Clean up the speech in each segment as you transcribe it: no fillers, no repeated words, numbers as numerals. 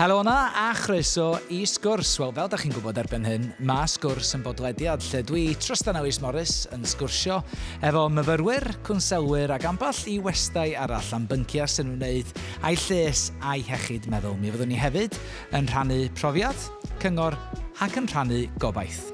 Helo yna a chroeso i Sgwrs. Wel, fel da chi'n gwybod erbyn hyn, mae Sgwrs yn bodlediad lle dwi, Trystan Ellis Morris, yn sgwrsio efo myfyrwyr, cwnselwyr ac ambell i westai arall am bynciau sy'n ymwneud â'i lles a'i hiechyd meddwl. Mi fyddwn ni hefyd yn rhannu profiad, cyngor ac yn rhannu gobaith.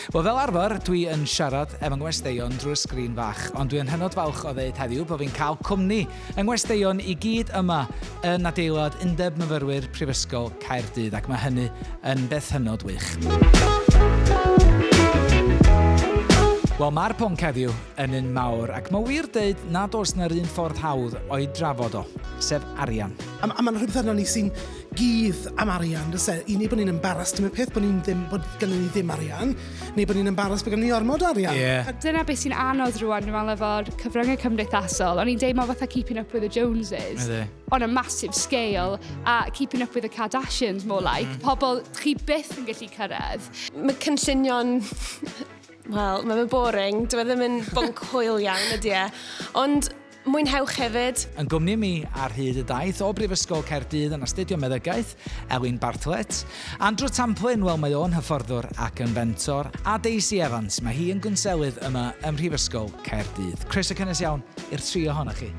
Wel, fel arfer, dwi yn siarad efo ngwesteion drwy'r sgrin fach, ond dwi yn hynod falch o ddeud heddiw bod fi'n cael cwmni yng ngwesteion i gyd yma yn adeilad Undeb Myfyrwyr Prifysgol Caerdydd, ac mae hynny yn beth hynod wych. Wel, mae'r pwnc heddiw yn un mawr, ac mae wir deud nad oes na'r un ffordd hawdd o'i drafod o, sef arian. A, a mae'n rhywbeth arno ni sy'n gudd am arian, does e? I ni bod ni'n embarrassed am y peth bod ni'n ddim, bod gynnon ni ddim arian, neu bod ni'n embarrassed bod gynnon ni ormod o arian. Yeah. A dyna beth sy'n anodd rwan, dwi'n meddwl, efo'r cyfryngau cymdeithasol. O'n i'n deud mae fatha Keeping Up with the Joneses. Ydy. On a massive scale, a Keeping Up with the Kardashians, more like. Pobl chi byth yn gallu cyrraedd. Mae cynllunio'n... Wel, mae'n boring. Dyw e ddim yn bwnc hwyl iawn, ydy e. Ond Mwynhewch hefyd. Yn gwmni mi ar hyd y daith o Brifysgol Caerdydd yn astudio meddygaeth, Elin Bartlett, Andrew Tamplin, wel mae o'n hyfforddwr ac yn fentor, a Daisy Evans, mae hi yn gwnselydd yma ym Mhrifysgol Caerdydd. Croeso cynnes iawn i'r tri ohonoch chi.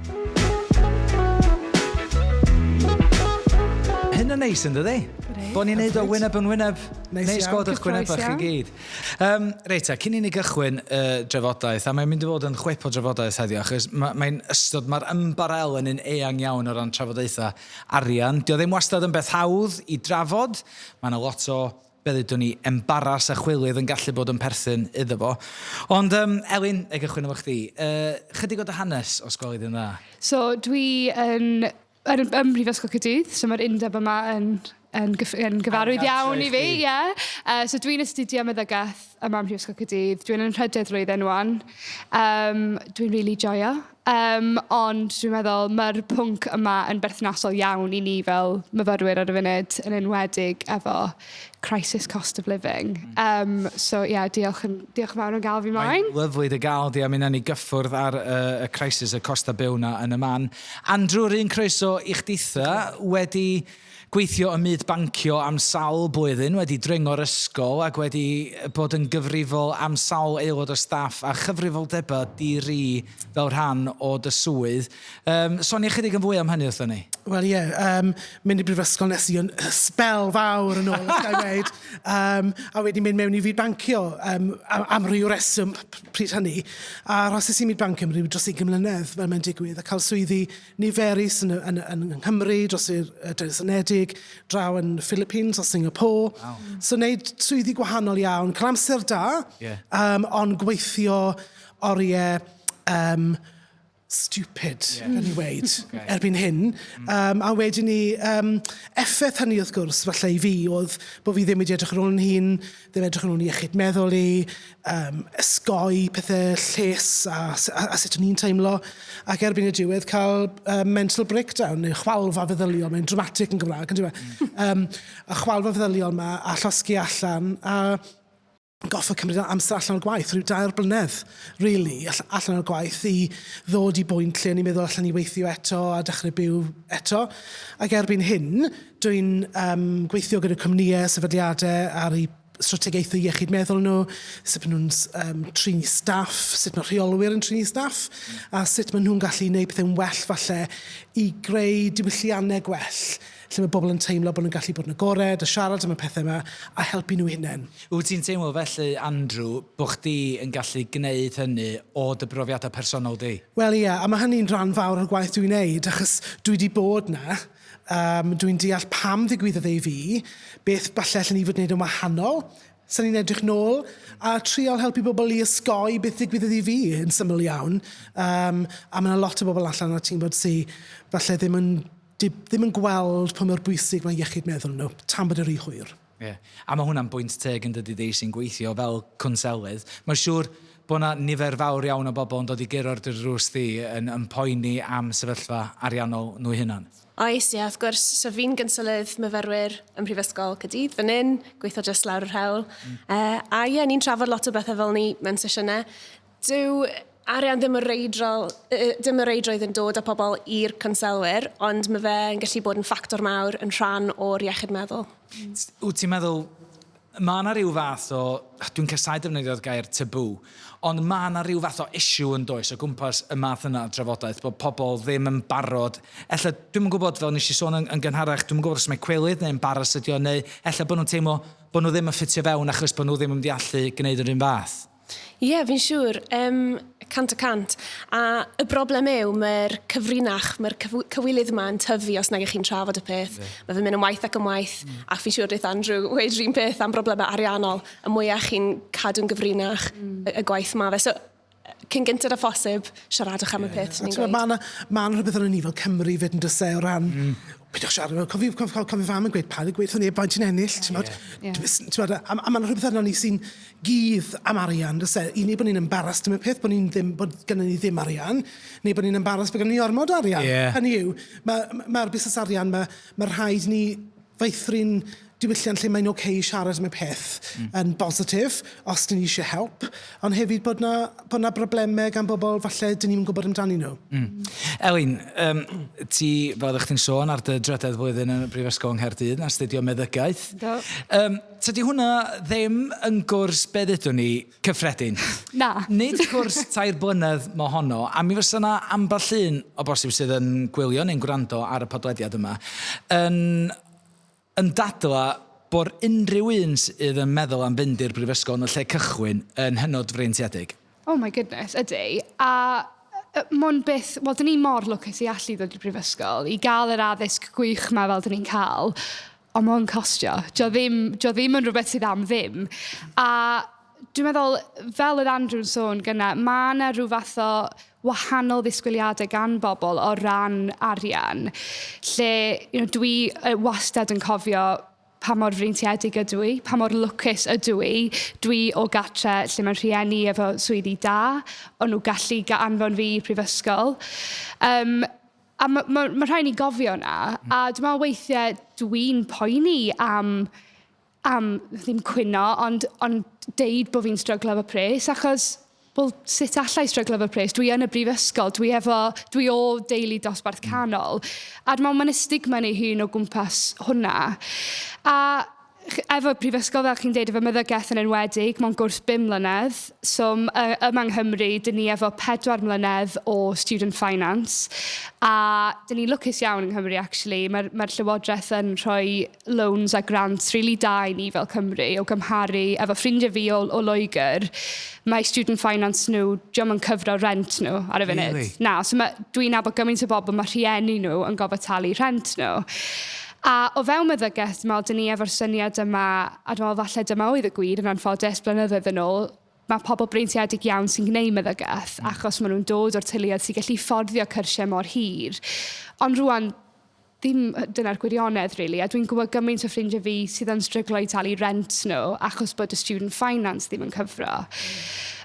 Hyn yn neis yn dydi? Bod ni'n neud o wyneb yn wyneb. Neis gweld eich gwynebau chi gyd. Um, reit ta, cyn i ni gychwyn y uh, drafodaeth, a mae'n mynd i fod yn chwip o drafodaeth heddiw, achos mae'n mae ystod, mae'r ymbarel yn un eang iawn o ran trafodaethau arian. Dio ddim wastad yn beth hawdd i drafod. Mae yna lot o, be ddudwn ni, embaras a chwilydd yn gallu bod yn perthyn iddo fo. Ond, um, Elin, e gychwyn efo chdi. Uh, chydig o dy hanes, os gweli di'n dda. So, dwi yn yn, ym Mhrifysgol Caerdydd, so mae'r undeb yma yn, yn, gyff, yn gyfarwydd iawn i fi. Yeah. So dwi'n astudio meddygaeth yma ym Mhrifysgol Caerdydd. Dwi'n yn rhydedd flwyddyn wan. Dwi'n really joio. Ond dwi'n meddwl mae'r pwnc yma yn berthnasol iawn i ni fel myfyrwyr ar y funud, yn enwedig efo crisis cost of living. So ie, yeah, diolch yn, diolch yn fawr am gael fi mlaen. Mae'n lyfli dy gael di, a mi wnawn ni gyffwrdd ar y crisis, y costau byw 'na yn y man. Andrew, yr un croeso i chditha, wedi gweithio ym myd bancio am sawl blwyddyn, wedi dringo'r ysgol ac wedi bod yn gyfrifol am sawl aelod o staff a chyfrifoldebau di-ri fel rhan o dy swydd. Um, sonia chydig yn fwy am hynny wrthon ni. Wel ie, yeah, mynd i brifysgol nes i yn sbel fawr yn ôl, os ga i weud. A wedi mynd mewn i fyd bancio am, am ryw reswm pryd hynny. A arhoses i myd bancio am ryw dros 20 mlynedd, fel mae'n digwydd, a cael swyddi niferus yn, yn, yn, yng Nghymru, dros i'r Deyrnas Unedig, draw yn Philippines a Singapore. Wow. So wneud swyddi gwahanol iawn, cael amser da, yeah. Ond gweithio oriau stupid, yeah. gan i weid, okay. erbyn hyn. A wedyn ni, effaith hynny wrth gwrs, falle i fi, oedd bod fi ddim wedi edrych ar ôl yn hun, ddim edrych ar ôl yn iechyd meddwl i, ysgoi pethau lles a, a, a sut o'n i'n teimlo, ac erbyn y diwedd cael mental breakdown, neu chwalfa feddyliol, mae'n dramatic yn Gymraeg, yn diwedd. A chwalfa feddyliol yma, a llosgi allan, a goffo cymryd amser allan o'r gwaith, rhyw 3 blynedd, really, allan o'r gwaith i ddod i bwynt lle o'n i'n meddwl allan i weithio eto a dechrau byw eto. Ac erbyn hyn, dwi'n gweithio gyda cwmnïau, sefydliadau ar eu strategaethau iechyd meddwl nhw, sut maen nhw'n trin eu staff, sut mae rheolwyr yn trin eu staff, a sut maen nhw'n gallu gwneud pethau'n well falle i greu diwylliannau gwell lle mae bobl yn teimlo bod nhw'n gallu bod yn agored a siarad am y pethau yma a helpu nhw hunain. Wyt ti'n teimlo felly, Andrew, bod chdi yn gallu gwneud hynny o dy brofiadau personol di? Wel ie, a mae hynny'n rhan fawr o'r gwaith dwi'n wneud, achos dwi wedi bod 'na, dwi'n deall pam ddigwyddodd e i fi, beth falle allen i fod wneud yn wahanol, 'sen ni'n edrych nôl a trial helpu bobl i osgoi beth ddigwyddodd i fi yn syml iawn. A mae 'na lot o bobl allan 'na ti'n gwybod sy falle ddim yn ddim yn gweld pa mor bwysig mae iechyd meddwl nhw tan bod e rhy hwyr. Ie. A mae hwnna'n bwynt teg yn dydi Dei sy'n gweithio fel cwnselydd. Mae'n siŵr bod 'na nifer fawr iawn o bobl yn dod i guro'r drws di yn yn poeni am sefyllfa ariannol nhw hunan. Oes, ie, wrth gwrs. So fi'n gynselydd myfyrwyr ym Mhrifysgol Caerdydd fan hyn, gweithio jyst lawr yr hewl. A ie, ni'n trafod lot o bethau fel 'ny mewn sesiynau. Dyw Arian ddim o reidrol, dim o reidrwydd yn dod â pobl i'r cwnselwyr, ond mae fe'n gallu bod yn ffactor mawr yn rhan o'r iechyd meddwl. Wyt ti'n meddwl, mae yna rhyw fath o, dwi'n casáu defnyddio'r gair taboo, ond mae yna rhyw fath o issue yn does o gwmpas y math yna o drafodaeth, bod pobl ddim yn barod, ella, dwi'm yn gwybod, fel nes i sôn yn, yn gynharach, dwi'm yn gwybod os mae cwilydd neu embarrass ydi o, neu ella bod nhw'n teimlo bod nhw ddim yn ffitio fewn achos bod nhw ddim yn mynd i allu gwneud yr un fath. Ie, yeah, fi'n siŵr. 100%. A y broblem yw, mae'r cyfrinach, mae'r cywilydd yma yn tyfu os nag ych chi'n trafod y peth. Yeah. Mae fe'n mynd yn waith ac yn waith, a fi'n siŵr wrth Andrew weud yr un peth am broblemau ariannol, y mwyaf chi'n cadw'n gyfrinach, y gwaith ma fe. So, cyn gynted â phosib, siaradwch am y peth, swn i'n gweud. Mae yna ma rhywbeth arno ni fel Cymru fyd yn dyse o ran, peidiwch siarad, cofio, cofio, cofio fam yn gweud, paid â gweud wrth neb faint ti'n ennill, ti'n yeah. Yeah. A, a mae'n rhywbeth arno ni sy'n gudd am arian, does e? I ni bod ni'n embarrassed am y peth, bod ni'n ddim, bod gynnon ni ddim arian, neu bod ni'n embarrassed bod gynnon ni ormod o arian. Hynny yw, mae'r ma, ma busnes arian, mae ma rhaid ni feithrin diwylliant lle mae'n oce okay i siarad am y peth yn bositif, os dyn ni eisiau help, ond hefyd bod na, bod na broblemau gan bobl falle dyn ni'n gwybod amdanyn nhw. Elin, um, ti, fel oeddech chdi'n sôn, ar dy drydedd flwyddyn yn y Brifysgol yng Nghaerdydd, yn astudio meddygaeth. Do. Tydi hwnna ddim yn gwrs, be ddudwn ni, cyffredin. Na. Nid cwrs 3 blynedd mohono, a mi fysa yna ambell un o bosib sydd yn gwylio neu'n gwrando ar y podlediad yma yn dadla bod unrhyw un sydd yn meddwl am fynd i'r brifysgol yn y lle cychwyn yn hynod freintiedig. Oh my goodness, ydy. A mon byth, wel, dyn ni mor lwcus i allu ddod i'r brifysgol, i gael yr addysg gwych ma fel dyn ni'n cael, ond mae'n costio. Dio ddim yn rhywbeth sydd am ddim. A dwi'n meddwl, fel oedd Andrew'n sôn gynna, mae yna rhyw fath o wahanol ddisgwyliadau gan bobl o ran arian, lle dwi wastad yn cofio pa mor freintiedig ydw i, pa mor lwcus ydw i. Dwi o gatre lle mae rhieni efo swyddi da, o'n nhw gallu anfon fi i'r prifysgol. A mae ma, ma rhaid ni gofio na, a dwi'n meddwl weithiau dwi'n poeni am ddim cwyno, ond deud bod fi'n stryglo efo pres, achos, wel, sut allai stryglo efo pres? Dwi yn y brifysgol, dwi o deulu dosbarth canol. A dwi'n meddwl mae'n y stigma yn ei hun o gwmpas hwnna. A efo prifysgol, fel chi'n deud, efo meddygaeth yn enwedig, mae'n gwrs 5 mlynedd. So, yma yng Nghymru, dyn ni efo 4 mlynedd o student finance. A dyn ni'n lwcus iawn yng Nghymru, actually. Mae'r mae Llywodraeth yn rhoi loans a grants really da i ni fel Cymru o gymharu efo ffrindiau fi o Loegr. Mae student finance nhw, diolch yn cyfro rent nhw ar y funud. Really? Na, so dwi'n nabod gymaint o bobl mae rhieni nhw yn gofod talu rhent nhw. A o fewn meddygaeth, dwi'n meddwl, dyn ni efo'r syniad yma, a dwi'n meddwl falle dyma oedd y gwir yn anffodus blynyddoedd yn ôl, mae pobl breintiedig iawn sy'n gwneud meddygaeth, achos maen nhw'n dod o'r teuluoedd sy'n gallu fforddio cyrsiau mor hir. Ond rwan, ddim dyna'r gwirionedd, really. A dwi'n gwybod gymaint o ffrindiau fi sydd yn stryglo i talu rent nhw achos bod y student finance ddim yn cyfro.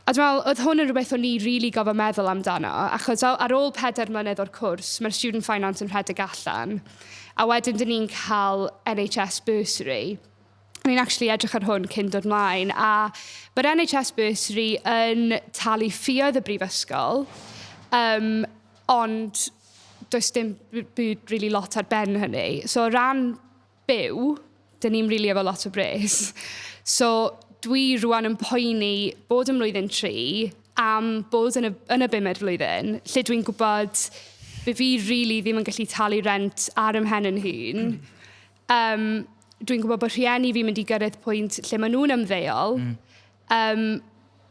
A dwi'n meddwl, oedd hwn yn rhywbeth o'n i really gofod meddwl amdano, achos ar ôl 4 mlynedd o'r cwrs, mae'r student finance yn rhedeg allan. A wedyn, dyn ni'n cael NHS bursary. O'n i'n actually edrych ar hwn cyn dod mlaen, a mae'r NHS bursary yn talu ffioedd y brifysgol, ond does dim byd really lot ar ben hynny. So o ran byw, dyn ni'n really efo lot o bres. So dwi rwan yn poeni bod yn mlwyddyn 3 am bod yn y bumed flwyddyn, lle dwi'n gwybod by fi really ddim yn gallu talu rent ar 'y mhen yn hun. Dwi'n gwybod bod rhieni fi'n mynd i gyrraedd pwynt lle maen nhw'n ymddeol. A mae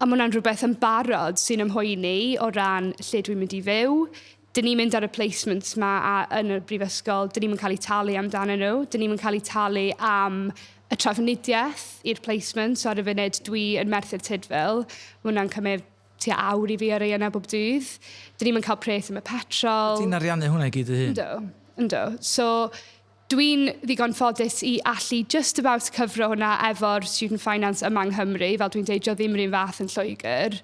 hwnna'n rhywbeth yn barod sy'n ymhoeni o ran lle dwi'n mynd i fyw. Dyn ni'n mynd ar y placements ma a, yn y brifysgol, dyn ni'n cael eu talu amdanyn nhw. Dyn ni'n cael eu talu am y trafnidiaeth i'r placement. So ar y funud dwi yn Merthyr Tudful. Mae hwnna'n cymryd tua awr i fi ar ei yna bob dydd. Dyn ni'n cael pres am y petrol. Ti'n ariannu hwnna i gyd dy hun? Yndw. So, dwi'n ddigon ffodus i allu just about cyfro hwnna efo'r student finance yma yng Nghymru, fel dwi'n deud, dio ddim yr un fath yn Lloegr.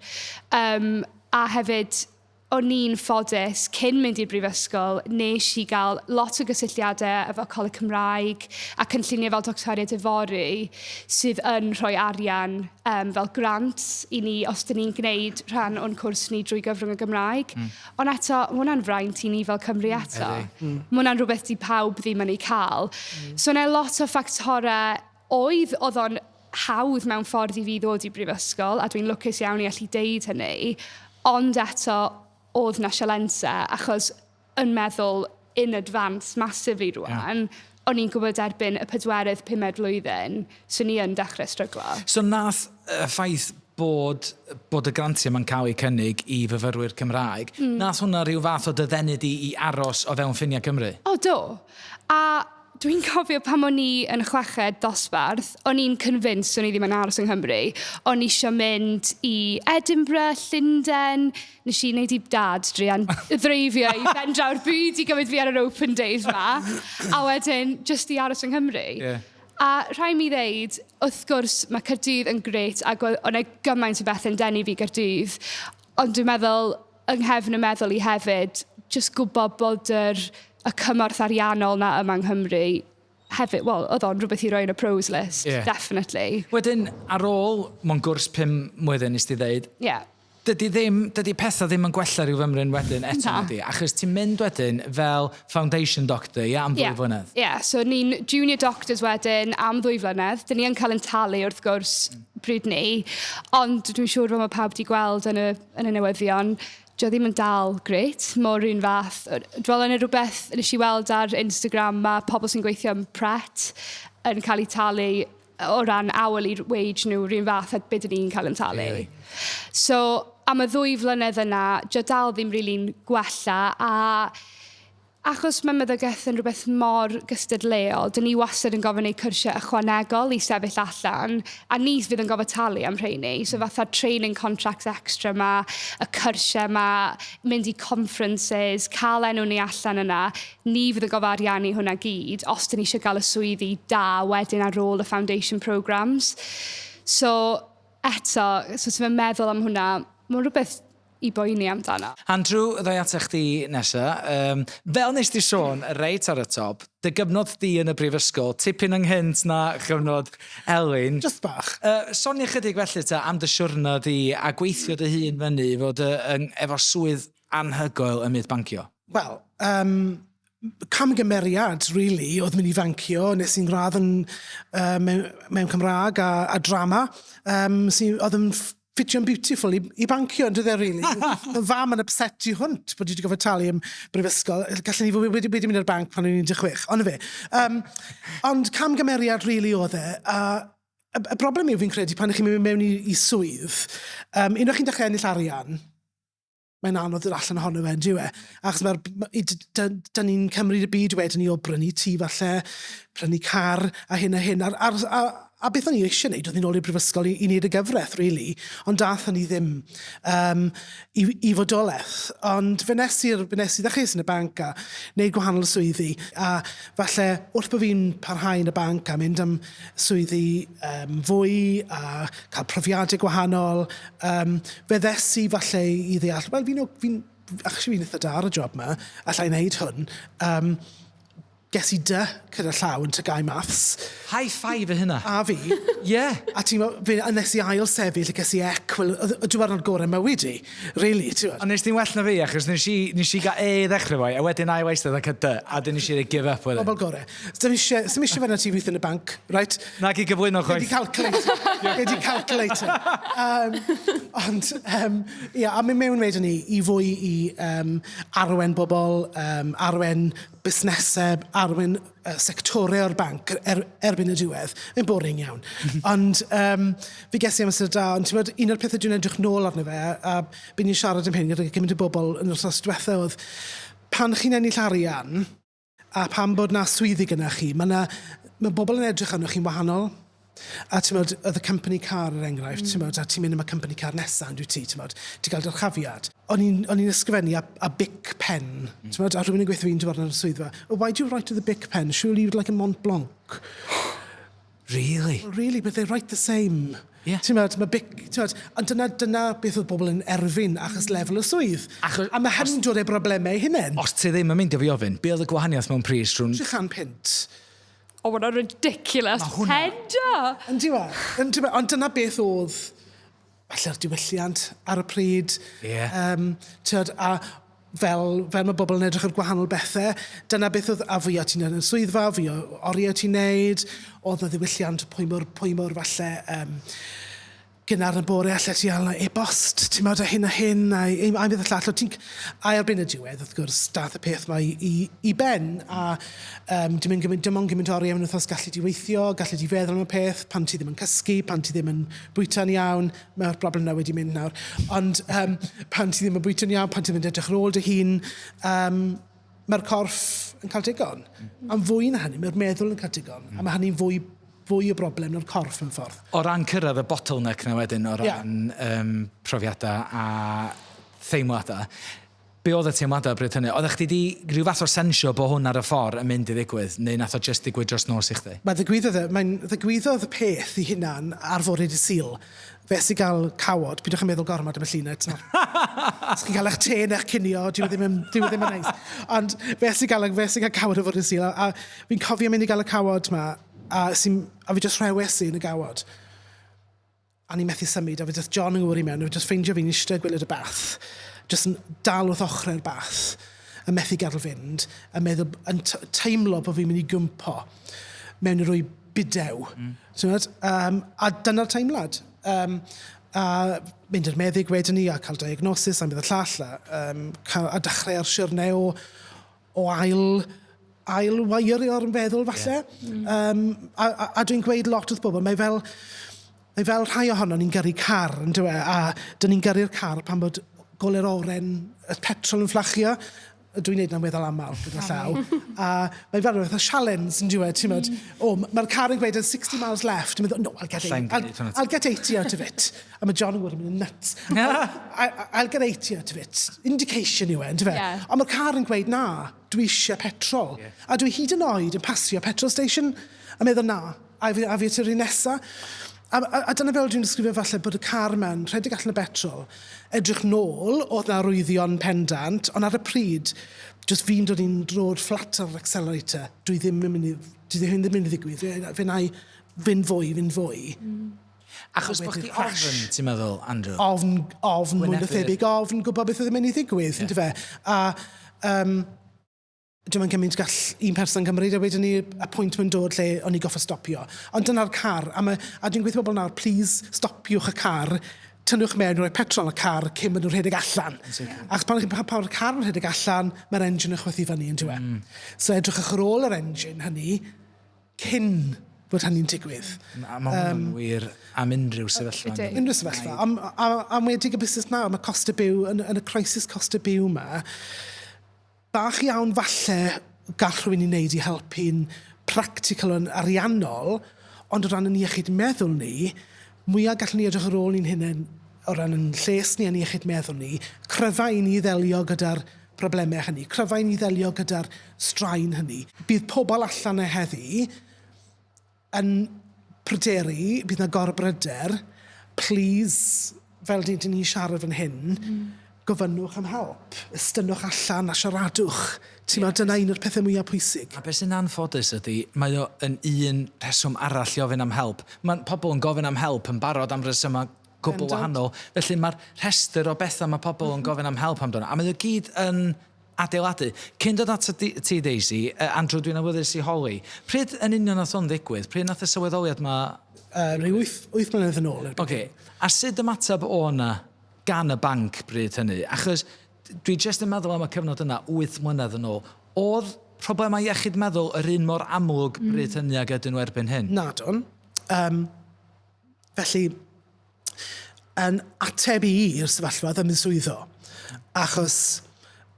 A hefyd, O'n i'n ffodus, cyn mynd i'r brifysgol, nes i gael lot o gysylltiadau efo Coleg Cymraeg a cynlluniau fel Doctoriaid Yfory sydd yn rhoi arian um, fel grant i ni os dyn ni'n gwneud rhan o'n cwrs ni drwy gyfrwng y Gymraeg. Ond eto, mae hwnna'n fraint i ni fel Cymru eto. Mm. Mae hwnna'n rhywbeth di pawb ddim yn ei cael. So yna lot o ffactorau oedd, oedd o'n hawdd mewn ffordd i fi ddod i brifysgol, a dwi'n lwcus iawn i allu deud hynny, ond eto oedd 'na sialensau, achos yn meddwl in advance massively rwan, yeah. O'n i'n gwybod erbyn y pedwerydd, pumed flwyddyn, swn i yn dechrau stryglo. So nath y ffaith bod y grantiau ma'n cael eu cynnig i fyfyrwyr Cymraeg, nath hwnna rhyw fath o dy ddenu di i aros o fewn ffiniau Cymru? O, do. A dwi'n cofio pan o'n i yn chweched dosbarth, o'n i'n convinced o'n i ddim yn aros yng Nghymru. O'n i eisiau mynd i Edinburgh, Llundain, nes i wneud i dad druan ddreifio i ben draw'r byd i gymryd fi ar yr open days ma. A wedyn, just i aros yng Nghymru. A rhaid mi ddeud, wrth gwrs, mae Caerdydd yn grêt ac oedd 'na gymaint o bethau'n denu fi Gaerdydd. Ond dwi'n meddwl, yng nghefn y meddwl i hefyd, jyst gwybod bod yr, y cymorth ariannol 'na yma yng Nghymru hefyd, wel, oedd o'n rhywbeth i roi yn y pros list, definitely. Wedyn, ar ôl, mewn gwrs 5 mlynedd nes ti ddeud, dydy ddim, dydy pethau ddim yn gwella rhyw fymryn wedyn eto, Na. Ydy? Achos ti'n mynd wedyn fel foundation doctor, ia, am 2 flynedd. Ie, yeah, so ni'n junior doctors wedyn am 2 flynedd. Dyn ni yn cael yn talu wrth gwrs bryd ni, ond dwi'n siŵr fel mae pawb wedi gweld yn y newyddion, dio ddim yn dal grêt, mor un fath. Dwi'n meddwl yn rhywbeth nes i weld ar Instagram, mae pobl sy'n gweithio yn Pret yn cael eu talu o ran hourly wage nhw rhywun fath a beth dyn ni'n cael yn talu. Really? So, am y 2 flynedd yna, dio dal ddim really'n gwella a achos mae meddygaeth yn rhywbeth mor gystadleuol, dyn ni wastad yn gofyn eu cyrsiau ychwanegol i sefyll allan, a ni fydd yn gofod talu am rheini. So fatha training contracts extra ma, y cyrsiau ma, mynd i conferences, cael enw ni allan yna, ni fydd yn gofod ariannu hwnna gyd, os dyn ni eisiau gael y swyddi da wedyn ar ôl y foundation programmes. So eto, so ti'n meddwl am hwnna, mae'n rhywbeth i boeni amdano. Andrew, ddoi ata chdi nesa. Fel nes di sôn, reit ar y top, dy gyfnod di yn y brifysgol, tipyn ynghynt na chyfnod Elin. Just bach. Sonia chydig felly ta am dy siwrna di a gweithio dy hun fyny i fod efo swydd anhygoel ym myd bancio. Wel, camgymeriad, really, oedd mynd i fancio. Nes i'n gradd mewn Cymraeg a drama, oedd yn ffitio'n beautiful i bancio, yn dydde, really. Oedd fam yn upset tu hwnt bod i wedi gofod talu am brifysgol. Gallen ni fod wedi mynd i'r banc pan o'n i'n 16, ond fe. Ond camgymeriad, really, oedd e. A y broblem yw, fi'n credu, pan ych chi'n mynd mewn i swydd, unwaith chi'n dechrau ennill arian, mae'n anodd dod allan ohono fe, on'd yw e? Achos da ni'n cymryd y byd wedyn ni o brynu tŷ falle, prynu car a hyn a hyn. A beth o'n i eisiau gwneud oedd ni'n ôl i'r brifysgol i wneud y gyfraith, really. Ond dath ni ddim i fodolaeth. Ond fe nes i ddechrau yn y banc a wneud gwahanol swyddi. A falle wrth bod fi'n parhau yn y banc a mynd am swyddi fwy a cael profiadau gwahanol, fe ddes i falle i ddeall, wel, actually fi'n eitha da ar y job ma, allai wneud hwn. Ges i D gyda llaw yn TGAU Maths. High five i hynna. A fi. A ti'n meddwl, a nes i ail sefyll, ges i C, wel, y diwrnod gorau mywyd i, really, ti'n Ond nes ti'n well na fi, achos nes i gael E i ddechrau fo, a wedyn ail eistedd ac y D, a dyn nes i roi give up wedyn. Bobl gorau. Dim eisiau fe na ti weithio yn y banc, right? Nag i gyflwyno Gei di chwaith. calculator. Gei di calculator. Ond, ia, a mynd mewn wedyn ni i fwy i arwen bobl, arwen busnesau, arwen sectorau o'r banc erbyn y diwedd. Mae'n boring iawn. Ond fi ges i amser da, ond ti'n gwbod, un o'r pethau dwi'n edrych nôl arno fe, a bu'n ni'n siarad am hyn gyda gymaint o bobl yn yr wythnos diwetha oedd, pan chi'n ennill arian, a pan bod na swyddi gyda chi, mae bobl yn edrych arnoch chi'n wahanol. A ti'n meddwl, oedd y company car er enghraifft, ti'n meddwl, a ti'n mynd am y company car nesaf, yn dwyt ti, ti'n meddwl, ti'n cael dyrchafiad. O'n i'n ysgrifennu a Bic pen, ti'n meddwl, a rhywun yn gweithio fi'n dod ar y swyddfa, "Oh, why do you write with a Bic pen? Surely you'd like a Mont Blanc." Really? "Well, really, but they write the same." Ie. Ti'n meddwl, mae bic, ti'n meddwl, ond dyna, dyna beth oedd bobl yn erfyn achos lefel y swydd. Achos- a mae hynny'n dod â broblemau eu hunain. Os ti ddim yn meindio fi ofyn, be oedd y gwahaniaeth mewn pris rhwng... 300 punt. Oh, what a ridiculous Ma' hwnna- tender! Yn diwa, yn diwa, ond dyna beth oedd falle'r diwylliant ar y pryd. Ie. Um, tyd, a fel, fel mae bobl yn edrych ar gwahanol bethau, dyna beth oedd, a fwy o ti'n yn y swyddfa, fwy o oriau ti'n neud, oedd na ddiwylliant pwy mor, pwy mor falle um, gynnar yn y bore allet ti alw e-bost, ti'n meddwl, a hyn a hyn, a, a, a bydd y llall. Ti'n, a erbyn y diwedd, wrth gwrs, dath y peth mae i, i ben, a um, dim, yn gymaint, dim ond gymaint oriau mewn wythnos gallu di weithio, gallu di feddwl am y peth, pan ti ddim yn cysgu, pan ti ddim yn bwyta'n iawn, mae'r broblem na wedi mynd nawr. Ond um, pan ti ddim yn bwyta'n iawn, pan ti ddim yn edrych ar ôl dy hun, um, mae'r corff yn cael digon. Mm. Am fwy na hynny, mae'r meddwl yn cael digon. Mm. A mae hynny'n fwy, fwy o broblem na'r corff mewn ffordd. O ran cyrraedd y bottleneck na wedyn, o ran yeah. um, profiadau a theimladau, be oedd y teimladau bryd hynny? Oeddech chdi di rhyw fath o sensio bod hwn ar y ffordd yn mynd i ddigwydd, neu nath o just digwydd dros nos i chdi? Mae ddigwyddodd, e, mae'n ddigwyddodd y peth i hunan ar fore dydd Sul. Fe sy'n gael cawod, pidwch yn meddwl gormod am y llun, it's not. Os chi'n cael eich te neu'ch cinio, dyw e ddim yn, dyw e ddim yn neis. Ond fe sy'n gael, fe sy'n cael cawod ar fore dydd Sul, a, a fi'n cofio mynd i gael y cawod ma, a, sy, a fi just rhewes i yn y gawod. A ni'n methu symud, a fe dath John yng ngŵr i mewn, a fe just ffeindio fi'n eistedd gwylod y bath, just yn dal wrth ochrau'r bath, yn methu gadael fynd, yn meddwl, yn teimlo bod fi'n mynd i gwmpo mewn i rwy bidew. Mm. Um, a dyna'r teimlad. Um, a mynd i'r meddyg wedyn ni a cael diagnosis am bydd y llall a, um, cael, a dechrau ar siwrne o, o ail ail wairio'r feddwl falle. Yeah. Mm. Um, a, a, a dwi'n gweud lot wrth bobl, mae fel, mae fel rhai ohono ni'n gyrru car, yn dywe, a dyn ni'n gyrru'r car pan bod gole'r oren, y petrol yn fflachio, dwi'n neud na'n weddol aml gyda llaw. A mae fel rhywbeth o challenge yn diwedd, ti'n mynd, mm. o, mae'r car yn gweud 60 miles left, yn meddwl, no, I'll get, 80, I'll, I'll get 80 out of it. A mae John yn gwybod yn mynd nuts. I'll get 80 out of it. Indication yw e, yn dyfe? Yeah. Ond mae'r car yn gweud, na, dwi eisiau petrol. Yeah. A dwi hyd yn oed yn pasio petrol station a meddwl, na, a fi, a fi at yr un nesa. A, a, a dyna fel dwi'n disgrifio falle bod y car mewn rhedeg allan o betrol, edrych nôl, oedd na arwyddion pendant, ond ar y pryd, just fi'n dod i'n drod fflat ar yr accelerator, dwi ddim yn mynd i, dwi ddim yn mynd i ddigwydd, fe, fe na i fynd fwy, fynd fwy. Mm. Achos bod chdi ofn, ti'n meddwl, Andrew? Ofn, ofn, mwy na thebyg, ofn, gwybod beth oedd yn mynd i ddigwydd, yeah. fe? A um, dwi'n mynd gymaint gall un person cymryd, a wedyn ni y pwynt mae'n dod lle o'n i goffa stopio. Ond dyna'r car, a, ma, a dwi'n gweithio bobl nawr, please stopiwch y car, tynnwch mewn, rhoi petrol y car cyn bod nhw'n rhedeg allan. Achos pan chi'n pan mae'r car yn rhedeg allan, mae'r engine yn chwythu fyny yn diwe. Mm. So edrychwch ar ôl yr engine hynny cyn bod hynny'n digwydd. A mae hwnna'n um, wir am unrhyw sefyllfa. Unrhyw sefyllfa. Am, am, am wedig y busnes nawr, mae cost y byw, yn, yn y crisis cost y byw yma, bach iawn falle gall rhywun i wneud i helpu'n practical yn ariannol, ond o ran yn iechyd meddwl ni, mwyaf gallwn ni edrych ar ôl ni'n hunain o ran yn lles ni a'n iechyd meddwl ni, cryfau i ni ddelio gyda'r problemau hynny, cryfau i ni ddelio gyda'r straen hynny. Bydd pobl allan e heddi yn pryderu, bydd na gorbryder, please, fel dyn ni'n siarad fan hyn, mm. gofynnwch am help, estynnwch allan a siaradwch. Ti'n yeah. dyna un o'r pethau mwyaf pwysig. A beth sy'n anffodus ydy, mae o yn un rheswm arall i ofyn am help. Mae pobl yn gofyn am help yn barod am resymau gwbl wahanol. Felly mae'r rhestr o bethau mae pobl yn gofyn am help amdano. A mae o gyd yn adeiladu. Cyn dod at ti, Daisy, Andrew, dwi'n awyddus i holi. Pryd yn union nath hwn ddigwydd? Pryd nath y sylweddoliad ma... Rhyw 8 mlynedd yn ôl. Oce. Okay. A sut ymateb o na gan y banc bryd hynny? Achos dwi jyst yn meddwl am y cyfnod yna, 8 mlynedd yn ôl. Oedd problemau iechyd meddwl yr un mor amlwg bryd hynny ag ydyn nhw erbyn hyn? Nadwn. Um, felly, yn ateb i i'r sefyllfa oedd ymddiswyddo. Achos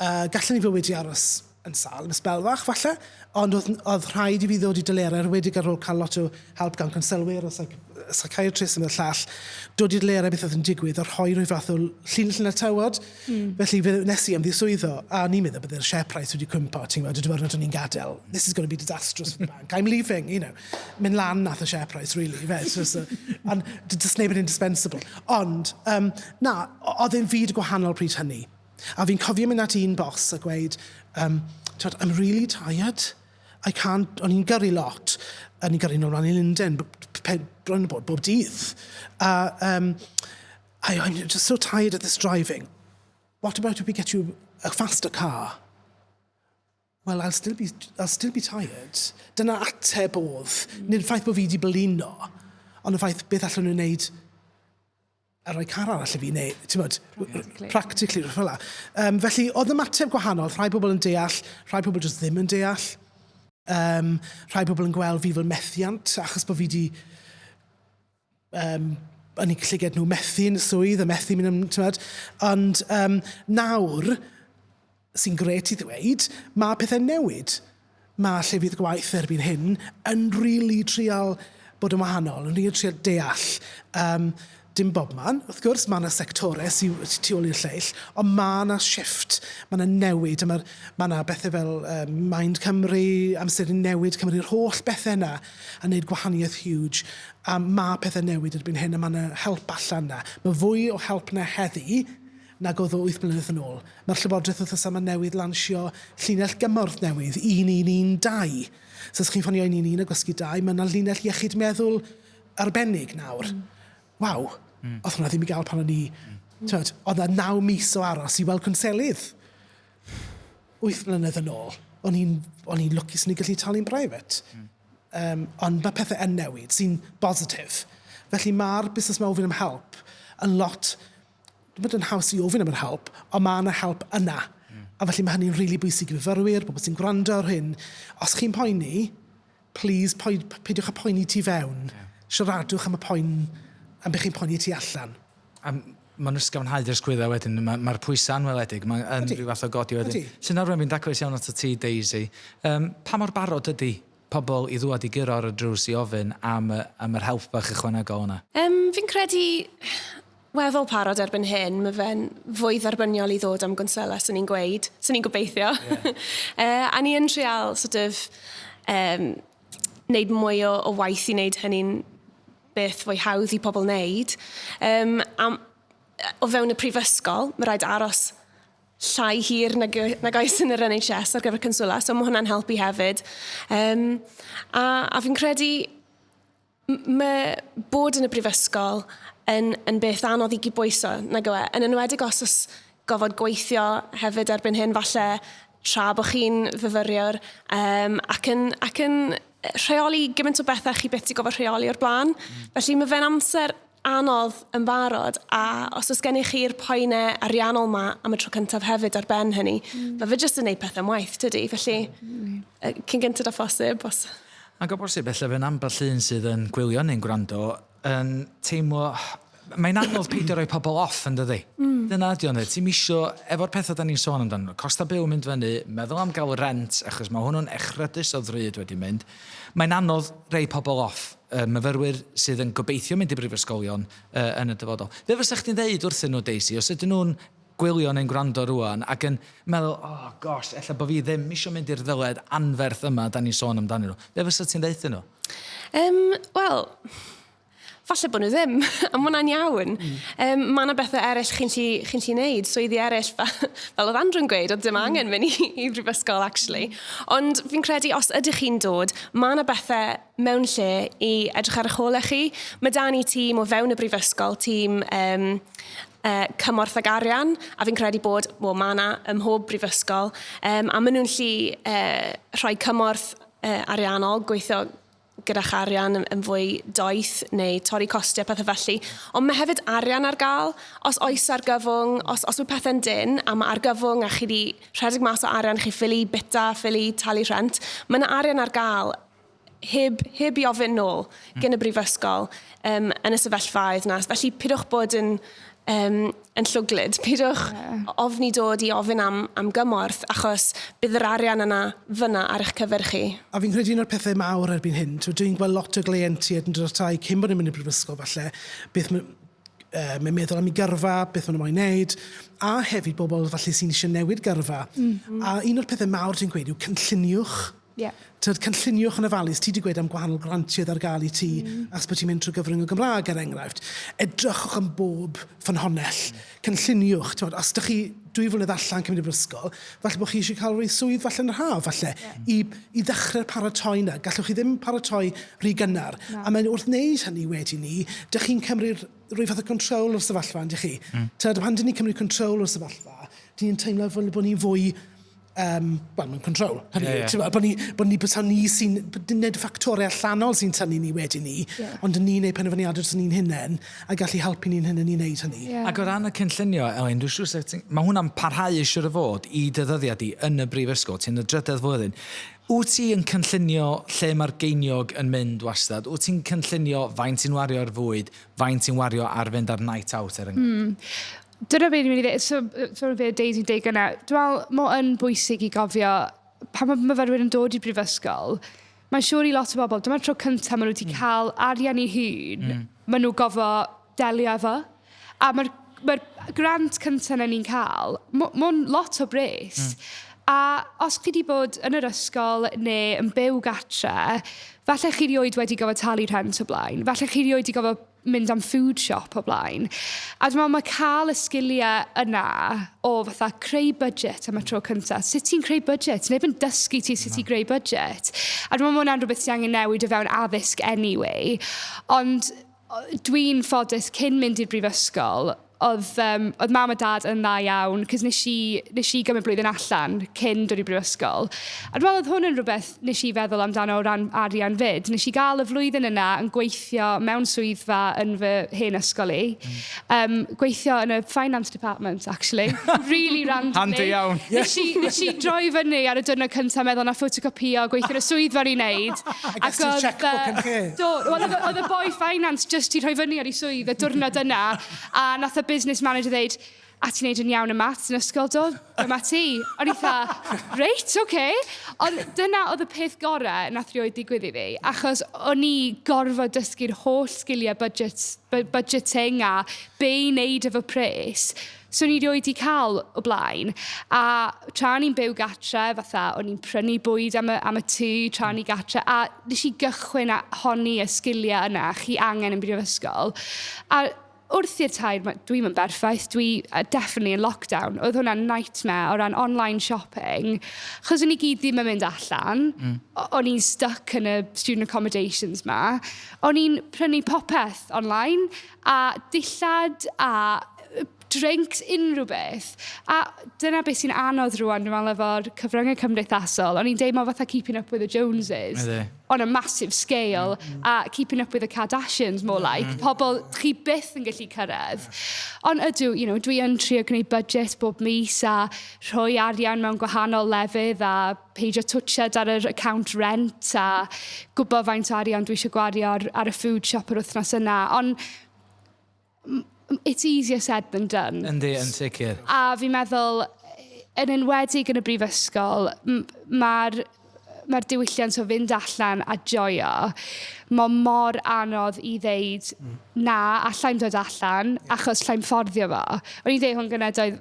uh, gallen ni fod wedi aros yn sâl am sbel fach falle, ond oedd, oedd rhaid i fi ddod i delerau, yn enwedig ar ôl cael lot o help gan cwnselwyr a psych psychiatrists yn y llall, dod i delerau beth oedd yn digwydd a rhoi rhyw fath o llinell yn y tywod. Felly fe nes i ymddiswyddo, a o'n i'n meddwl byddai'r share price wedi cwympo, ti'n gwybod, y diwrnod o'n i'n gadael. This is going to be disastrous for the bank. I'm leaving, you know. Mynd lan nath y share price, really, fe. So, so, and does neb yn indispensable. Ond, um, na, oedd e'n fyd gwahanol pryd hynny. A fi'n cofio mynd at un boss a gweud, um, twod, I'm really tired. I can't, o'n i'n gyrru lot. O'n i'n gyrru nôl mlaen i Lundain, bron bod bob dydd. A um, I'm just so tired of this driving. What about if we get you a faster car? Well, I'll still be tired. Dyna ateb oedd. Nid y ffaith bod fi wedi blino, ond y ffaith beth allwn nhw wneud a rhoi car arall i fi, neu, ti'n bod, Practically. Practically, rhywbeth fel 'na. Felly, oedd ymateb gwahanol. Rhai pobl yn deall, rhai pobl jyst ddim yn deall. Rhai pobl yn gweld fi fel methiant, achos bod fi wedi yn eu llyged nhw methu yn y swydd a methu mynd am, ti'n bod. Ond nawr, sy'n grêt i ddweud, mae pethau'n newid. Mae llefydd gwaith erbyn hyn yn rili trial bod yn wahanol, yn rili trial deall. Dim bobman, wrth gwrs, mae yna sectorau sy'n tu ôl i'r lleill, ond mae yna shift, mae yna newid, a mae ma yna bethau fel Mind Cymru, Amser i Newid Cymru, yr holl bethau yna yn neud gwahaniaeth huge, a mae pethau newid erbyn hyn, a mae yna help allan yna. Mae fwy o help na heddi nag oedd o 8 mlynedd yn ôl. Mae'r Llywodraeth wythnos yma newydd lansio llinell gymorth newydd, 1112. So os chi'n ffonio 111 a gwasgu 2, mae yna linell iechyd meddwl arbennig nawr. Waw, oedd hwnna ddim i gael pan o'n i... Twyd, oedd yna 9 mis o aros i weld cwnselydd. 8 mlynedd yn ôl. O'n i'n lwcus ni gallu talu'n private. Ond mae pethau yn newid sy'n bositif. Felly mae'r busnes 'ma ofyn am help yn lot, dim bod yn haws i ofyn am yr help, ond mae yna help yna. A felly mae hynny'n rili really bwysig i fyfyrwyr, bobl sy'n gwrando ar hyn. Os chi'n poeni, please peidiwch â poeni tu fewn. Siaradwch am y poen, am beth chi'n poeni tu allan. A mae'n ysgafnhau dy ysgwyddau wedyn, mae'r ma pwysau anweledig, mae'n yn rhyw fath o godi wedyn. Ydi. Sy'n arwain fi'n daclus iawn at y ti, Daisy. Pa mor barod ydy pobl i ddwad i guro ar y drws i ofyn am yr help bach ychwanegol yna? Fi'n credu weddol parod erbyn hyn, mae fe'n fwy dderbyniol i ddod am gwnsela, sy'n ni'n gweud, sy'n ni'n gobeithio. A ni yn trial sort of, wneud mwy o waith i wneud hynny'n beth fwy hawdd i pobl wneud. Am, o fewn y prifysgol, mae rhaid aros llai hir nag oes yn yr NHS ar gyfer cwnsela, so mae hwnna'n helpu hefyd. A fi'n credu mae bod yn y brifysgol yn beth anodd i gydbwyso, nag yw e? Yn enwedig os oes gofod gweithio hefyd erbyn hyn, falle tra bod chi'n fyfyriwr, ac yn rheoli gymaint o bethau chi byth 'di gofod rheoli o'r blaen. Felly mae fe'n amser anodd yn barod, a os oes gennych chi'r poenau ariannol ma am y tro cyntaf hefyd ar ben hynny, mae fe jyst yn neud pethau'n waeth, tydi? Felly, cyn gynted â phosib. Os... Ac o bosib, ella fe'n ambell un sydd yn gwylio neu'n gwrando yn teimlo... Mae'n anodd peidio rhoi pobl off, yn dydi? Dyna ydi o'n dweud. Ti'n misio, efo'r pethau da ni'n sôn amdano, costa byw mynd fyny, meddwl am gael rent, achos mae hwnnw'n echrydus o ddrud wedi mynd. Mae'n anodd rhoi pobl off, myfyrwyr sydd yn gobeithio mynd i brifysgolion yn y dyfodol. Be fysa chdi'n dweud wrthyn nhw, Daisy, os ydyn nhw'n gwylio neu'n gwrando rwan ac yn meddwl, oh gosh, ella bod fi ddim isio mynd i'r ddyled anferth yma da ni'n sôn amdanyn nhw. Be fysa ti'n dweud nhw? Wel, falle bod nhw ddim, a ma' hwnna'n iawn. Mae yna bethau eraill chi'n lli, chi lli wneud, swyddi eraill, fel oedd Andrew'n gweud, oedd dim angen mynd i brifysgol, actually. Ond fi'n credu, os ydych chi'n dod, mae yna bethau mewn lle i edrych ar eich holau chi. Mae da ni tîm o fewn y brifysgol, tîm cymorth ag arian, a fi'n credu bod, wel, mae yna ym mhob brifysgol, a maen nhw'n lli rhoi cymorth ariannol, gweithio gyda'ch arian yn fwy doeth neu torri costiau, pethau felly. Ond mae hefyd arian ar gael. Os oes argyfwng, os mae pethau'n dyn a mae argyfwng a chi wedi rhedeg mas o arian, chi ffili bita, ffili talu rhent, mae yna arian ar gael heb i ofyn nôl gan y brifysgol yn y sefyllfaoedd 'na. Felly pidwch bod yn yn llwglyd. Peidiwch yeah. ofni dod i ofyn am, am gymorth, achos bydd yr arian yna fyna ar eich cyfer chi. A fi'n credu un o'r pethau mawr erbyn hyn, dwi'n gweld lot o gleientiaid yn dod ata i cyn bod nhw'n mynd i'r brifysgol falle, beth mae'n meddwl am ei gyrfa, beth maen nhw'n moyn wneud, a hefyd bobl falle sy'n eisiau newid gyrfa. A un o'r pethau mawr dwi'n gweud yw cynlluniwch. Tyd, cynlluniwch yn ofalus. Ti 'di gweud am gwahanol grantiau ar gael i ti, achos bod ti'n mynd trwy gyfrwng y Gymraeg, er enghraifft. Edrychwch am bob ffynhonnell. Cynlluniwch. T'mod, os dych chi 2 flynedd allan cyn mynd i'r brifysgol, falle bod chi eisiau cael rhoi swydd falle yn yr haf, falle, i ddechrau'r paratoi 'na. Gallwch chi ddim paratoi rhy gynnar. Na. A mae'n wrth wneud hynny wedyn ni, dych chi'n cymryd rhyw fath o control o'r sefyllfa, yndych chi? Tyd, pan dyn ni'n cymryd control o'r sefyllfa, dyn ni'n teimlo fel bod ni'n fwy, wel, mewn control. Hynny yw, ti'n bod ni, bod ni, bod ni sy'n, nid ffactorau allanol sy'n tynnu ni wedyn ni, ond ni'n neud penderfyniadau dros ni'n hunain a gallu helpu ni'n hunain i wneud hynny. Ac o ran y cynllunio, Elin, dwi'n siŵr sut ti'n... Mae hwnna'n parhau siŵr o fod i dy ddyddiad di yn y brifysgol, ti'n y drydedd flwyddyn. Wyt ti yn cynllunio lle mae'r geiniog yn mynd wastad? Wyt ti'n cynllunio faint ti'n wario ar fwyd, faint ti'n wario ar fynd ar night out, er enghraifft? Dyna beth ni'n mynd i ddweud, so, so fe Daisy'n deud gyna, dwi'n meddwl mae yn bwysig i gofio pan mae myfyrwyr yn dod i'r brifysgol, mae'n siŵr i lot o bobl, dyma'r tro cyntaf maen nhw wedi cael arian i hun, maen nhw gofo delio efo. A mae'r mae grant cyntaf na ni'n cael, mae'n lot o bres. A os chi wedi bod yn yr ysgol neu yn byw gatre, falle chi rioed wedi gofod talu rhent o blaen, falle chi rioed wedi gofod mynd am food shop o blaen. A dwi'n meddwl mae cael y sgiliau yna o fatha creu budget am y tro cyntaf. Sut ti'n creu budget? Neb yn dysgu ti sut i greu budget. A dwi'n meddwl mae hwnna'n rhywbeth sy'n angen newid o fewn addysg anyway. Ond dwi'n ffodus cyn mynd i'r brifysgol, oedd, oedd mam a dad yn dda iawn, cos nes i, nes i gymryd blwyddyn allan cyn dod i brifysgol. A dwi'n meddwl oedd hwn yn rhywbeth nes i feddwl amdano o ran arian fyd. Nes i gael y flwyddyn yna yn gweithio mewn swyddfa yn fy hen ysgol i. Gweithio yn y finance department, actually. Really randomly. Handi iawn. Nes i, nes i droi fyny ar y diwrnod cyntaf meddwl na ffotocopio, gweithio yn y swyddfa o'n i'n neud. A ges ti'r checkbook yn lle? Do, wel oedd y boi finance jyst 'di rhoi fyny ar ei swydd y diwrnod yna, a nath y business manager ddeud, a ti'n neud yn iawn y maths yn ysgol, do? Dyma ti. O'n i fatha, reit, oce. Okay. Ond dyna oedd y peth gorau nath rioed digwydd i fi, achos o'n i gorfod dysgu'r holl sgiliau budget, budgeting a be i wneud efo pres. So o'n i rioed 'di cael o blaen. A tra o'n i'n byw gatre, fatha, o'n i'n prynu bwyd am y, am y tŷ tra o'n i gatre, a nes i gychwyn a honni y sgiliau yna chi angen yn brifysgol. A wrth i'r tair, dwi'm yn berffaith, dwi definitely yn lockdown. Oedd hwnna'n nightmare o ran online shopping, chos o'n i gyd ddim yn mynd allan, o'n i'n stuck yn y student accommodations ma. O'n i'n prynu popeth online, a dillad a drinks, unrhyw beth. A dyna beth sy'n anodd rwan, dwi'n meddwl, efo'r cyfryngau cymdeithasol. O'n i'n deud mae fatha Keeping Up with the Joneses on a massive scale, a Keeping Up with the Kardashians, more like. Pobl chi byth yn gallu cyrraedd. Ond ydw, dwi yn trio gwneud budget bob mis a rhoi arian mewn gwahanol lefydd a peidio twtsiad ar yr account rent a gwybod faint o arian dwi eisiau gwario ar y food shop yr wythnos yna. Ond it's easier said than done. Yndi, yn sicr. A fi'n meddwl, yn enwedig yn y brifysgol, mae'r mae diwylliant o fynd allan a joio, mae mor anodd i ddeud, na, allai'm dod allan, achos llai'm fforddio fo. O'n i'n deud hwn gynnau, doedd,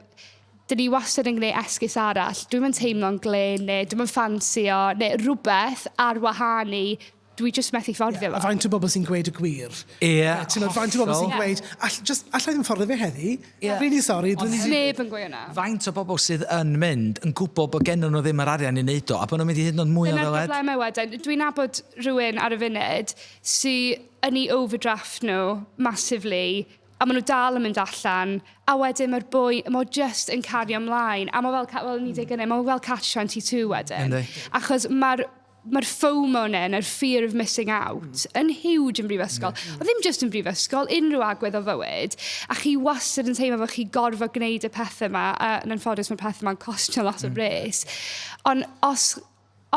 dyn ni wastad yn gwneud esgus arall. Dwi'm yn teimlo'n glên, neu dwi'm yn ffansio, neu rhywbeth ar wahân i, dwi jyst methu fforddio A fo. faint o bobl sy'n gweud y gwir? Ie, Ti'n meddwl, faint o bobl sy'n hollol. gweud, just, allai ddim fforddio fe heddi. Really sorry. Dwi'n Neb yn gweud hwnna. Faint o bobl sydd yn mynd yn gwybod bod gen nhw ddim yr arian i wneud o, a bod nhw'n mynd i hyd yn oed mwy o Dyna'r ddyled. problemau wedyn. Dwi'n nabod rhywun ar y funud sy'n yn ei overdraft nhw massively, a maen nhw dal yn mynd allan, a wedyn mae'r boi, mae o just yn cario ymlaen, a mae fel, fel ni'n dweud gynnau, mae fel catch 22 wedyn. Yndi. Achos mae'r mae'r FOMO yna, neu'r fear of missing out, yn huge yn brifysgol. Ond ddim just yn brifysgol, unrhyw agwedd o fywyd. A chi wastad yn teimlo fod chi gorfod gwneud y pethau yma, a yn anffodus mae'r pethau yma'n costio lot o bres. Ond os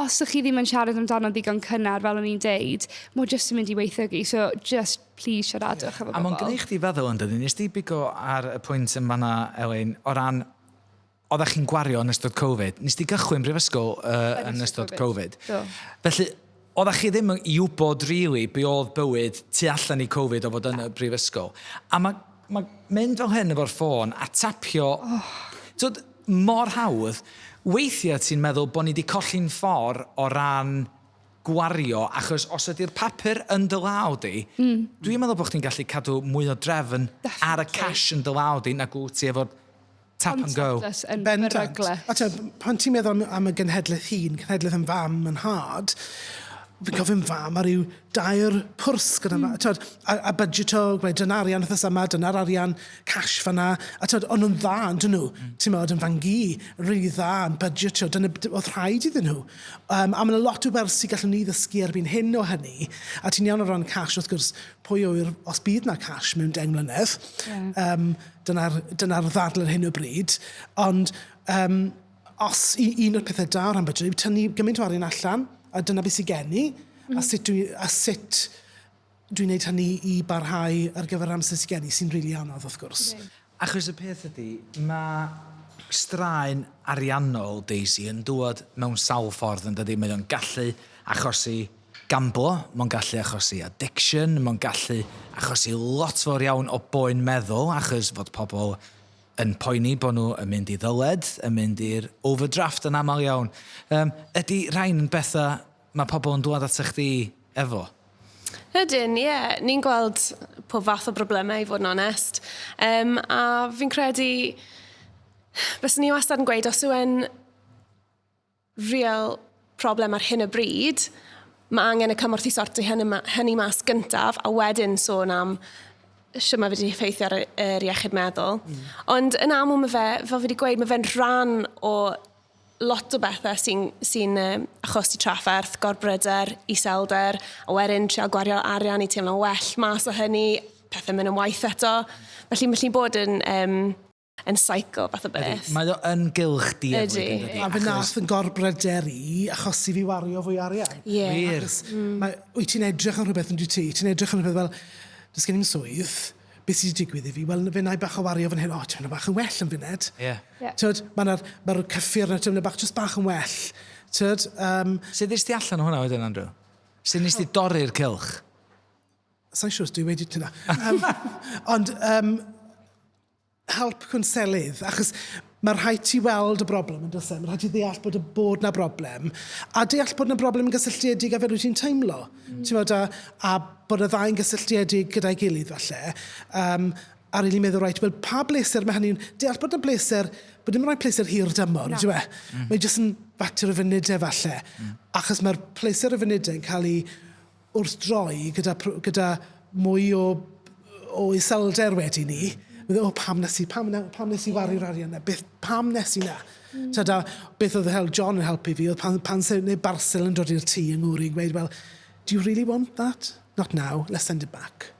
Os ych chi ddim yn siarad amdano ddigon cynnar, fel o'n i'n deud, mae jyst yn mynd i weithygu. So just please siaradwch efo bobl. A mae'n gwneud chdi feddwl yn dydi, nes di bigo ar y pwynt yn fanna, Elin, o ran oeddech chi'n gwario yn ystod Covid. Nes di gychwyn brifysgol yn ystod Covid. Do. Felly, oeddech chi ddim i wybod really be oedd bywyd tu allan i Covid o fod yn y brifysgol. A mae ma mynd fel hyn efo'r ffôn a tapio... Oh. Twyd, mor hawdd. Weithiau ti'n meddwl bod ni wedi colli'n ffordd o ran gwario, achos os ydy'r papur yn dy law di, dwi'n meddwl bod chdi'n gallu cadw mwy o drefn ar y cash yn dy law di nag wyt ti efo'r tap and go. Contactless yn Bendant. beryglus. A te, pan ti'n meddwl am y genhedlaeth hŷn, cenhedlaeth yn fam yn nhad, fi'n cofio'n fam ar ryw dair pwrs gyda mm. Twod, a budgeto, gweud, dyna arian wythnos yma, dyna'r arian cash fanna. A twod, o'n nhw'n dda, yn dyn nhw. Ti'n meddwl, yn fan-gu, rili dda yn budgeto. Dyna oedd rhaid iddyn nhw. A mae'n lot o wersi gallwn ni ddysgu erbyn hyn o hynny. A ti'n iawn o ran cash, wrth gwrs, pwy yw'r, os bydd na cash mewn 10 mlynedd. Dyna'r dyna ddadl ar hyn o bryd. Ond os un o'r pethau da o ran budget yw tynnu gymaint o arian allan, a dyna beth sydd gen i, a sut dwi'n gwneud hynny i barhau ar gyfer yr amser sydd gen i, sy'n rili anodd wrth gwrs. Achos y peth ydy, mae straen ariannol, Daisy, yn dŵad mewn sawl ffordd yn dydy. Mae o'n gallu achosi gamblo, mae'n gallu achosi addiction, mae'n gallu achosi lot fawr iawn o boen meddwl, achos fod pobl yn poeni bod nhw yn mynd i ddyled, yn mynd i'r overdraft yn aml iawn. Ydy rhain yn bethau mae pobl yn dŵad ata chdi efo? Ydyn, ie. Yeah. Ni'n gweld pob fath o broblemau, i fod yn onest. A fi'n credu, byswn ni wastad yn gweud, os yw e'n real problem ar hyn o bryd, mae angen y cymorth i sortio hynny mas gyntaf, a wedyn sôn am shwt mae wedi effeithio ar yr iechyd meddwl. Ond yn aml mae fe, fel fi wedi gweud, mae fe'n rhan o lot o bethau sy'n achosi trafferth, gorbryder, iselder, a wedyn trial gwario arian i teimlo'n well mas o hynny, pethau mynd yn waeth eto. Felly mae'n gallu bod yn cycle fath o beth. Mae o yn gylch dieflig, yn dydi? A fe nath yn gorbryder i achosi fi wario fwy arian. Ie. Achos wyt ti'n edrych ar rhywbeth yn dwyt ti? Ti'n edrych ar rhywbeth fel, does gen i'm swydd, beth sydd wedi digwydd i fi? Wel, fe wna i bach o wario fan hyn, o, ti'n bach yn well yn funed. Tyd, mae'r ma cyffur na, ti'n bach, just bach yn well. Tyd, Sut ddest ti allan o hwnna wedyn, Andrew? Sut nes ti dorri'r cylch? Sa'n siŵr os dwi wedi hynna. Ond help cwnselydd, achos mae rhaid ti weld y broblem yn does e? Mae rhaid ti ddeall bod na broblem, a deall bod na broblem yn gysylltiedig â fel wyt ti'n teimlo. Ti'n meddwl, a bod y ddau'n gysylltiedig gyda'i gilydd falle. A rili meddwl, right, wel, pa bleser mae hynny'n... Deall bod na bleser, bod ddim yn rhoi pleser hir dymor, mm. E? Mae jyst yn fater o funudau falle. Achos mae'r pleser o funudau yn cael ei wrthdroi gyda mwy o iselder wedyn ni. Meddwl, o, pam nes i wario'r arian na? Beth, pam nes i na? Tada, beth oedd hel John yn helpu fi, oedd pan neu barsel yn dod i'r tŷ yng Nghymru yn gweud, well, do you really want that? Not now, let's send it back.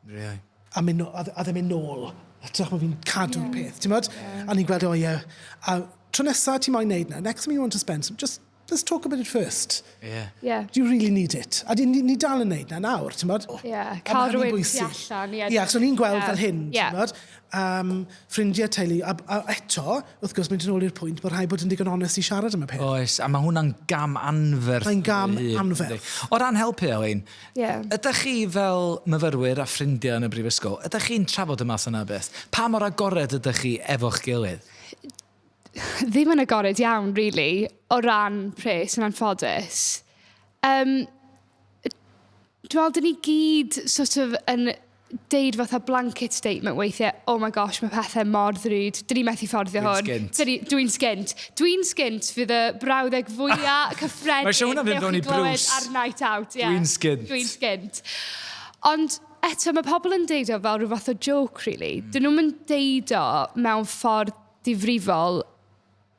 Really? A ddim mynd nôl. Hytrach bod fi'n cadw'r peth, ti'n modd? A ni'n gweld, o ie. A tro nesaf ti moyn neud na, next time you want to spend some, just let's talk about it first. Do you really need it? A ni dal yn neud na nawr, ti'n modd? Yeah, A ma' cael hynny'n rhywun tu bwysig. allan. Ie, Ie, so ni'n gweld fel hyn, ti'n modd? Ffrindiau, teulu, a eto, wrth gwrs, mynd yn ôl i'r pwynt, bod rhaid bod yn digon onest i siarad am y peth. Oes, a mae hwnna'n gam anferth. Mae'n gam o hyd, anferth. yndi? O ran helpu, Elin, ydych chi fel myfyrwyr a ffrindiau yn y brifysgol, ydych chi'n trafod y math yna o beth? Pa mor agored ydych chi efo'ch gilydd? Ddim yn agored iawn, really, o ran pres yn anffodus. Dwi'n meddwl, dyn ni gyd sort of yn deud fatha blanket statement weithiau, oh my gosh, mae pethau mor ddrud, dyn ni methu fforddio Dwi'n hwn. sgint. Dwi'n sgint. Dwi'n sgint fydd y brawddeg fwyaf cyffredin Mae eisiau hwnna fynd wnewch fewn chi i glywed Bruce. ar night out. Yeah. Dwi'n sgint. Dwi'n sgint. Ond eto, mae pobl yn deud o fel rhyw fath o joke, really. Dyn nhw'n mynd deud o mewn ffordd difrifol,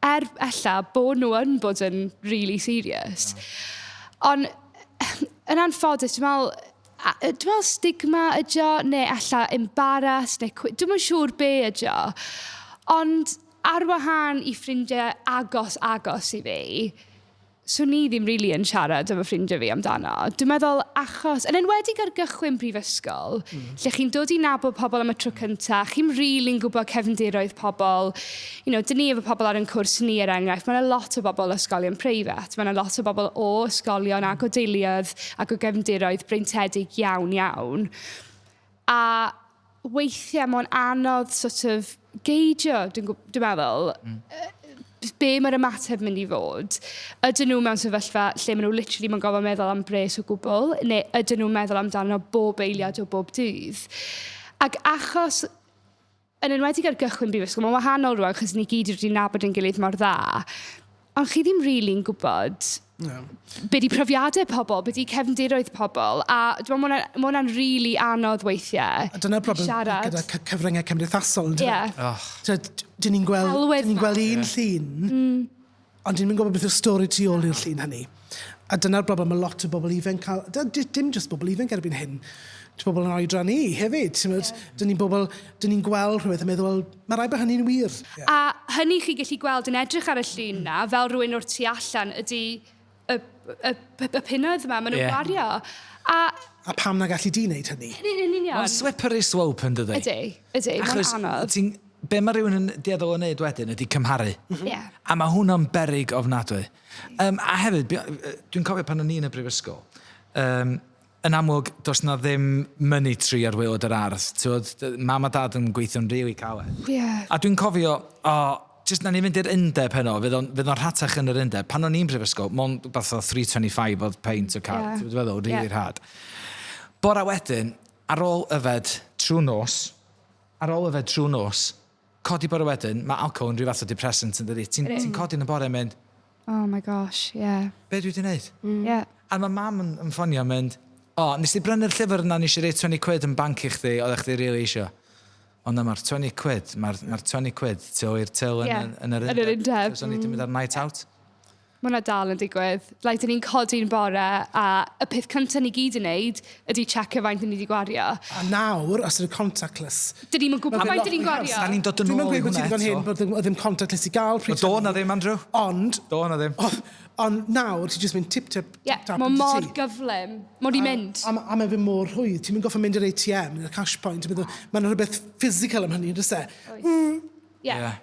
er ella bod nhw yn bod yn really serious. Ond yn anffodus, dwi'n meddwl stigma ydi o, neu ella embarrass, neu dwi'm yn siŵr be ydi o. Ond ar wahân i ffrindiau agos agos i fi, Swn i ddim rili yn siarad efo ffrindiau fi amdano. Dwi'n meddwl achos, yn enwedig ar gychwyn prifysgol, lle chi'n dod i nabod pobl am y tro cynta, chi'm rili'n gwybod cefndiroedd pobl. You know, dyn ni efo pobl ar ein cwrs ni er enghraifft, mae yna lot o bobl o ysgolion preifat, mae yna lot o bobl o ysgolion ac o deuluoedd ac o gefndiroedd breintiedig iawn iawn. A weithiau mae'n anodd sort of geidio, dwi'n dwi meddwl, be mae'r ymateb mynd i fod. Ydyn nhw mewn sefyllfa lle maen nhw literally mae'n gofod meddwl am bres o gwbl, neu ydyn nhw'n meddwl amdano bob eiliad o bob dydd. Ac achos, yn enwedig ar gychwyn brifysgol, mae'n wahanol rwan, achos ni gyd wedi nabod ein gilydd mor dda, ond chi ddim really'n gwybod no. be di profiadau pobl, be di cefndiroedd pobl, a dwi'n meddwl ma' hwnna'n rili anodd weithiau. A dyna'r broblem gyda cyfryngau cymdeithasol, yndyfe? Yeah. Oh. So, dyn ni'n gweld, dyn ni'n gweld un llun, ond dyn ni'n gwybod beth yw'r stori tu ôl i'r llun hynny. A dyna'r broblem mae lot o bobl ifanc cael, dim jyst bobl ifanc erbyn hyn, bobl yn oedran ni hefyd. Ti'n yeah. Dyn ni'n bobl, dyn ni'n gweld rhywbeth a meddwl, wel, mae rhaid bod hynny'n wir. Yeah. A hynny chi gallu gweld yn edrych ar y llun na, fel rhywun o'r tu allan, ydy y, y, y, y punnoedd yma, maen nhw'n yeah. gwario. A, a pam na gallu di wneud hynny? Yn union. Mae'n slippery slope yn dydi? Ydy, ydy, mae'n anodd. Ti'n, be mae rhywun yn dueddol o wneud wedyn ydy cymharu. Yeah. A mae hwnna'n beryg ofnadwy. A hefyd, dwi'n cofio pan o'n i yn y brifysgol, yn amlwg, does na ddim money tree ar waelod yr ardd. T'wod, mam a dad yn gweithio'n rili caled. A dwi'n cofio, o, jyst na ni fynd i'r undeb heno, fydd o'n rhatach yn yr undeb. Pan o'n i'n brifysgol, mond fath o 3.25 oedd peint o cael, ti'n feddwl, rili rhad. Bora wedyn, ar ôl yfed trwy nos, ar ôl yfed trwy nos, codi bore wedyn, mae alcohol yn rhyw fath o depressant yn dydi. Ti'n ti codi yn y bore yn mynd, Oh my gosh, yeah. Be dwi wedi wneud? Yeah. A mae mam yn ffonio yn mynd, o, nes di brynu'r llyfr yna nes i roi 20 quid yn banc i chdi, oeddech chdi really isio. Ond na, mae'r 20 quid, mae'r ma 20 quid tu ôl i'r till yn, yn, yn yr Yn yr undeb. So, o'n i wedi mynd ar night out. Mae hwnna dal yn digwydd. Like, dyn ni'n codi'n bore a y peth cyntaf ni gyd yn neud ydy checio faint ni wedi gwario. A nawr, os ydyn contactless. Dyn ni'n gwybod faint dyn ni'n gwario. Da ni'n dod yn Dwi'm yn ôl i gweud bod hwnna ti ddigon eto. hyn, bod ddim contactless i gael pryd Do na ddim, Andrew. Ond, Do na ddim. Ond nawr, ti jyst mynd tip tip, Ie, tap tap. mae yn dy mor tŷ. gyflym. Mae wedi mynd. A mae fe mor rhwydd. Ti'n mynd goffa mynd i'r ATM, neu'r cash point. Mae'n rhywbeth physical am hynny, yn e? Ie. Ie.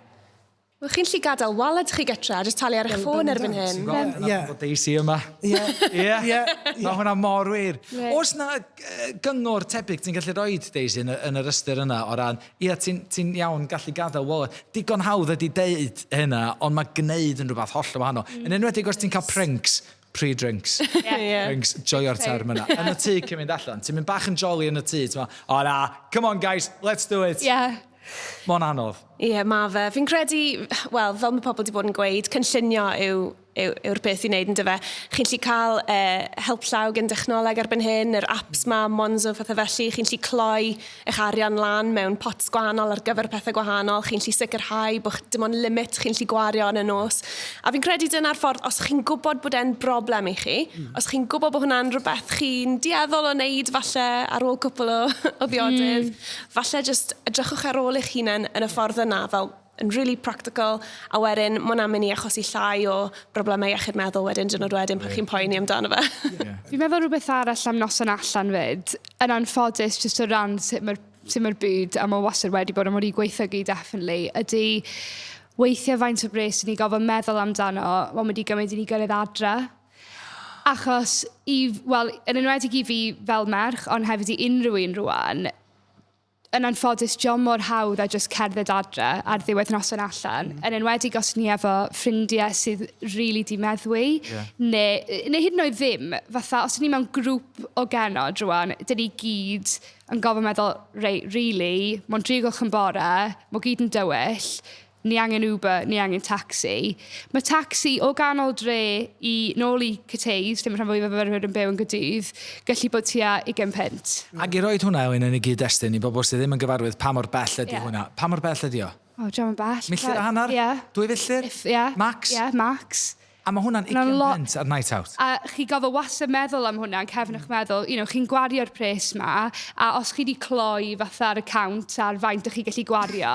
Wel, chi'n lli gadael waled chi gytra, a jyst talu ar eich ffôn erbyn hyn. Ie. Bod Daisy yma. Ie. Ie. Ie. Mae hwnna mor wir. Ie. Oes na gyngor tebyg ti'n gallu rhoi, Daisy, yn yr ystyr yna o ran, ie, ti'n ti iawn gallu gadael wallet. Digon hawdd ydy deud hynna, ond mae gwneud yn rhywbeth hollol wahanol. Yn enwedig os ti'n cael prinks, pre-drinks. Ie. Drinks, joio'r term yna. Yn y tŷ cyn mynd allan. Ti'n mynd bach yn jolly yn y tŷ. Ti'n mynd, o na, come on guys, let's do it. Ie. Mae'n anodd. Ie, yeah, ma fe. Fi'n credu, wel, fel mae pobl wedi bod yn gweud, cynllunio yw'r peth i wneud yn dyfe. Chi'n lli cael help llaw gen dechnoleg erbyn hyn, yr apps ma, Monzo, pethau felly. Chi'n lli cloi eich arian lan mewn pots gwahanol ar gyfer pethau gwahanol. Chi'n lli sicrhau bod dim ond limit chi'n lli gwario yn y nos. A fi'n credu dyna'r ffordd, os chi'n gwybod bod e'n broblem i chi, os chi'n gwybod bod hwnna'n rhywbeth chi'n dueddol o wneud falle ar ôl cwpl o ddiodydd, falle jyst edrychwch ar ôl eich hunain yn y ffordd yna, fel yn really practical, a wedyn mae hwnna'n mynd i achosi llai o broblemau iechyd meddwl wedyn, dyn wedyn pan chi'n poeni amdano fe. Fi'n meddwl rhywbeth arall am noson allan fyd, yn anffodus, jyst o ran sut mae'r byd, a mae wastad wedi bod, a mae wedi gweithio definitely, ydy weithiau faint o bres ni gofod meddwl amdano, mae'n mynd i gymryd i ni gyrraedd adre. Achos, wel, yn enwedig i fi fel merch, ond hefyd i unrhyw un rwan, yn anffodus, dio'm mor hawdd a just cerdded adre ar ddiwedd noson allan. Yn enwedig os ni efo ffrindiau sydd really di meddwi, neu hyd yn oed ddim. Fatha, os ni mewn grŵp o genod rwan, dyn ni gyd yn gofyn meddwl, reit, really, mae'n 3 gloch yn bore, mae gyd yn dywyll, ni angen Uber, ni angen taxi. Mae taxi o ganol dre i nôl i Cathays, lle mae rhan fwyaf o fyfyrwyr yn byw yn Gaerdydd, gallu bod tua 20 punt. Ac i roed hwnna, Elin, yn ei gyd-destun i bobl sydd ddim yn gyfarwydd pa mor bell ydy hwnna. Pa mor bell ydy o? O, dio'm yn bell. Milltir a hanner? Ie. 2 filltir? Ie. Max? Ie, max. A mae hwnna'n Ma'n 20 lot. punt ar night out. A chi gofod wastad meddwl am hwnna yn cefn eich meddwl, chi'n gwario'r pres ma, a os chi wedi cloi fatha'r account ar faint ych chi gallu gwario,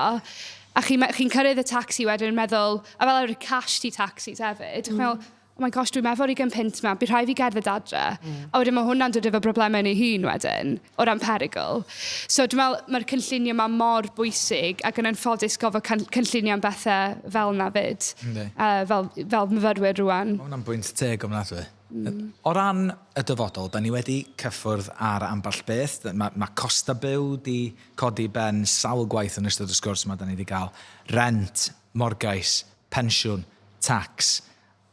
a chi'n chi cyrraedd y taxi wedyn yn meddwl, a fel ar y cash di taxis hefyd, chi'n meddwl, oh my gosh, dwi'm efo'r ugain punt 'ma, bydd rhaid fi gerdded adre. A wedyn mae hwnna'n dod efo broblemau yn ei hun wedyn, o ran perygl. So dwi'n meddwl mae'r cynllunio 'ma mor bwysig ac yn anffodus gofod cynllunio am bethau fel 'na 'fyd. Yndi. Fel, fel myfyrwyr rŵan. Mae hwnna'n bwynt teg ofnadwy. O ran y dyfodol, da ni wedi cyffwrdd ar ambell beth. Mae, mae costau byw 'di codi ben sawl gwaith yn ystod y sgwrs yma da ni 'di gael. Rent, morgais, pensiwn, tax,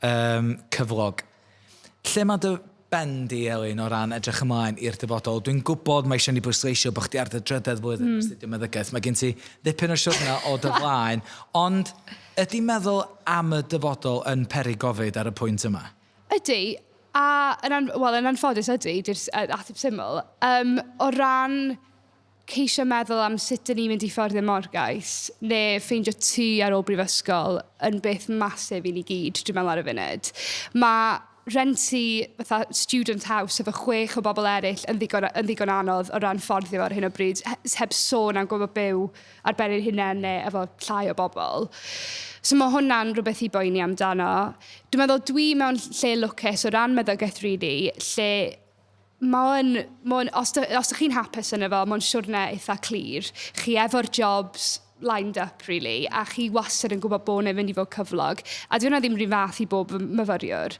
yym, cyflog. Lle mae dy ben di, Elin, o ran edrych ymlaen i'r dyfodol? Dwi'n gwybod mae eisiau ni bwysleisio bod chdi ar dy drydedd flwyddyn mm. astudio meddygaeth. Mae gen ti ddipyn o siwrna o dy flaen, ond ydy meddwl am y dyfodol yn peri gofid ar y pwynt yma? Ydy, a yn, an, well, yn anffodus ydy, di'r ateb syml. Um, o ran ceisio meddwl am sut dyn ni'n mynd i fforddio morgais, neu ffeindio tŷ ar ôl brifysgol yn beth massive i ni gyd, dwi'n meddwl ar y funud. Mae rhentu fatha student house efo chwech o bobl eraill yn ddigon, yn ddigon anodd o ran fforddio ar hyn o bryd, heb sôn am gwybod byw ar ben ein hunain neu efo llai o bobl. So mae hwnna'n rhywbeth i boeni amdano. Dwi'n meddwl dwi mewn lle lwcus o ran meddygaeth really, lle Mae o'n, mae o'n, os, dy, os ydych chi'n hapus yno fo, mae'n siwrne eitha clir. Chi efo'r jobs lined up, really, a chi wastad yn gwybod bod nhw'n mynd i fod cyflog. A dwi hwnna ddim rhywun fath i bob myfyriwr.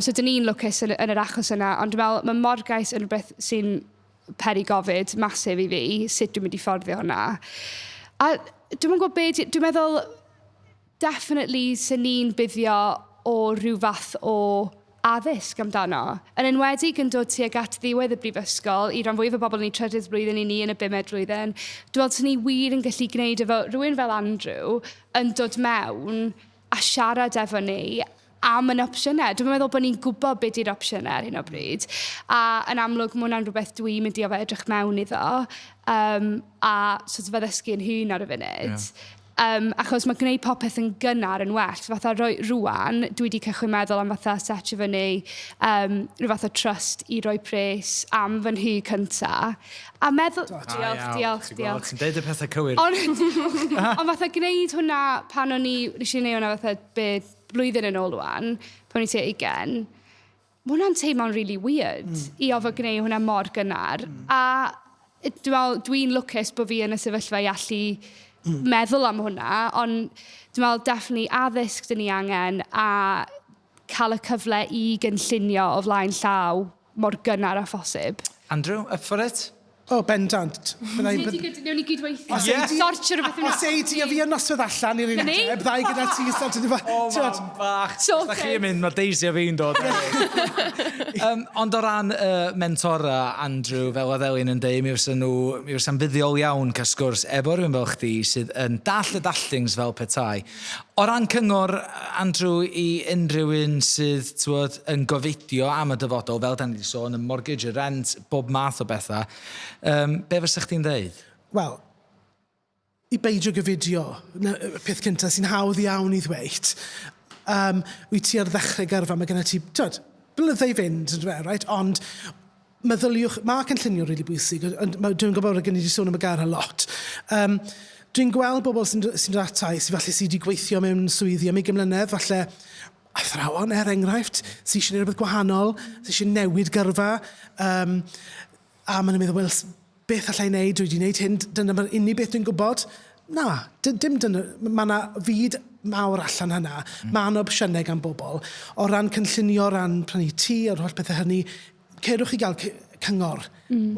So, dyn ni'n lwcus yn, yn yr achos yna, ond dwi'n meddwl mae morgais yn rhywbeth sy'n peri gofid massive i fi, sut dwi'n mynd i fforddio hwnna. A dwi'n gwybod be, dwi'n meddwl, Definitely 'sen ni'n buddio o rhyw fath o addysg amdano. Yn enwedig yn dod tuag at ddiwedd y brifysgol, i ran fwyaf o bobl yn eu trydydd blwyddyn i ni yn y bumed flwyddyn, dwi'n meddwl 'sen ni wir yn gallu gwneud efo rhywun fel Andrew yn dod mewn a siarad efo ni am yn opsiynau. Dwi'n meddwl bod ni'n gwybod be di'r opsiynau ar hyn o bryd. A yn amlwg mae hwnna'n rhywbeth dwi'n mynd i ofo edrych mewn iddo a sort of addysgu yn hun ar y funud. Yeah. Achos mae gwneud popeth yn gynnar yn well. Fatha roi, rwan, dwi wedi cychwyn meddwl am fatha setio fyny rhyw fath o trust i roi pres am fy nhŷ cynta. A meddwl... Diolch, diolch, diolch. Ti'n deud y pethau cywir. Ond, ond fatha gwneud hwnna pan o'n i... Nes i wneud hwnna fatha be, blwyddyn yn ôl rwan, pan o'n i tua ugain. Mae hwnna'n teimlo'n really weird i ofod gwneud hwnna mor gynnar. A dwi'n meddwl, dwi'n lwcus bod fi yn y sefyllfa i allu meddwl am hwnna, ond dwi'n meddwl definitely addysg dyn ni angen a cael y cyfle i gynllunio o flaen llaw mor gynnar â phosib. Andrew, up for it? O, bendant. Bydda i... Newn ni gydweithio. Os ei di... Sortio rhywbeth yna. Os ei di a fi yn noswaith allan i'r undeb, ddau gyda ti, so ti'n O, mam bach. Os da chi'n mynd, mae Daisy a fi'n dod. um, ond o ran uh, mentora, Andrew, fel oedd Elin yn deud, mi fysa nhw, mi fysa'n fuddiol iawn cael sgwrs efo rhywun fel chdi sydd yn dall y dalltings fel petai. O ran cyngor, Andrew, i unrhyw un sydd, t'wod, yn gofidio am y dyfodol, fel 'dan ni 'di sôn, y mortgage, y rent, bob math o betha, yym, be fysa chdi'n ddeud? Wel, i beidio gofidio, 'na y peth cynta sy'n hawdd iawn i ddweud. Yym, wyt ti ar ddechrau gyrfa, mae gennyt ti, t'wod, blynydde i fynd, yndyfe, reit? Ond Meddyliwch, mae cynllunio rili bwysig, ond dwi'n gwybod bod gen i wedi sôn am y gair a lot. Um, dwi'n gweld bobl sy'n sy dod ata i, sydd falle sydd wedi gweithio mewn swyddi am 20 mlynedd, falle athrawon er enghraifft, sydd eisiau gwneud rhywbeth gwahanol, sydd eisiau newid gyrfa, um, a maen nhw'n meddwl, wel, beth allai wneud, dwi wedi gwneud hyn, dyna mae'r unig beth dwi'n gwybod. Na, dim dyna, mae yna fyd mawr allan hynna, mm. mae yna opsiynau gan bobl. O ran cynllunio, o ran prynu tŷ, o'r holl bethau hynny, cerwch i gael cyngor.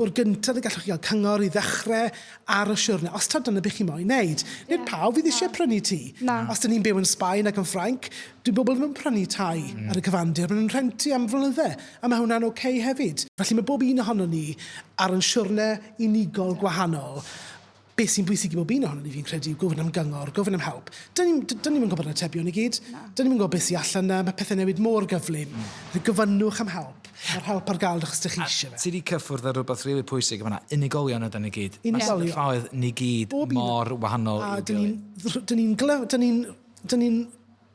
O'r gyntaf y gallwch chi gael cyngor i ddechrau ar y siwrne, os taw dyna beth chi moyn wneud. Nid pawb fydd eisiau prynu tŷ. Na. Os dyn ni'n byw yn Sbaen ac yn Ffrainc, dyw bobl ddim yn prynu tai ar y cyfandir, maen nhw'n rhentu am flynydde, a mae hwnna'n ok hefyd. Felly mae bob un ohonon ni ar yn siwrne unigol gwahanol. Beth sy'n bwysig i bob un ohonon ni, fi'n credu, yw gofyn am gyngor, gofyn am help. Dyn ni'm dyn ni'm yn gwybod yr atebion i gyd. Dyn ni'm yn gwybod beth sy'n allan 'na, mae pethau'n newid mor gyflym. Felly gofynnwch am help. Mae'r help ar gael achos dych chi eisiau fe. Ti 'di cyffwrdd ar rhywbeth rili pwysig yn fan'na. Unigolion ydan ni gyd. Unigolion. Mae sefyllfaoedd ni gyd mor wahanol i'w gilydd. A dyn ni'n dyn ni'n dyn ni'n dyn ni'n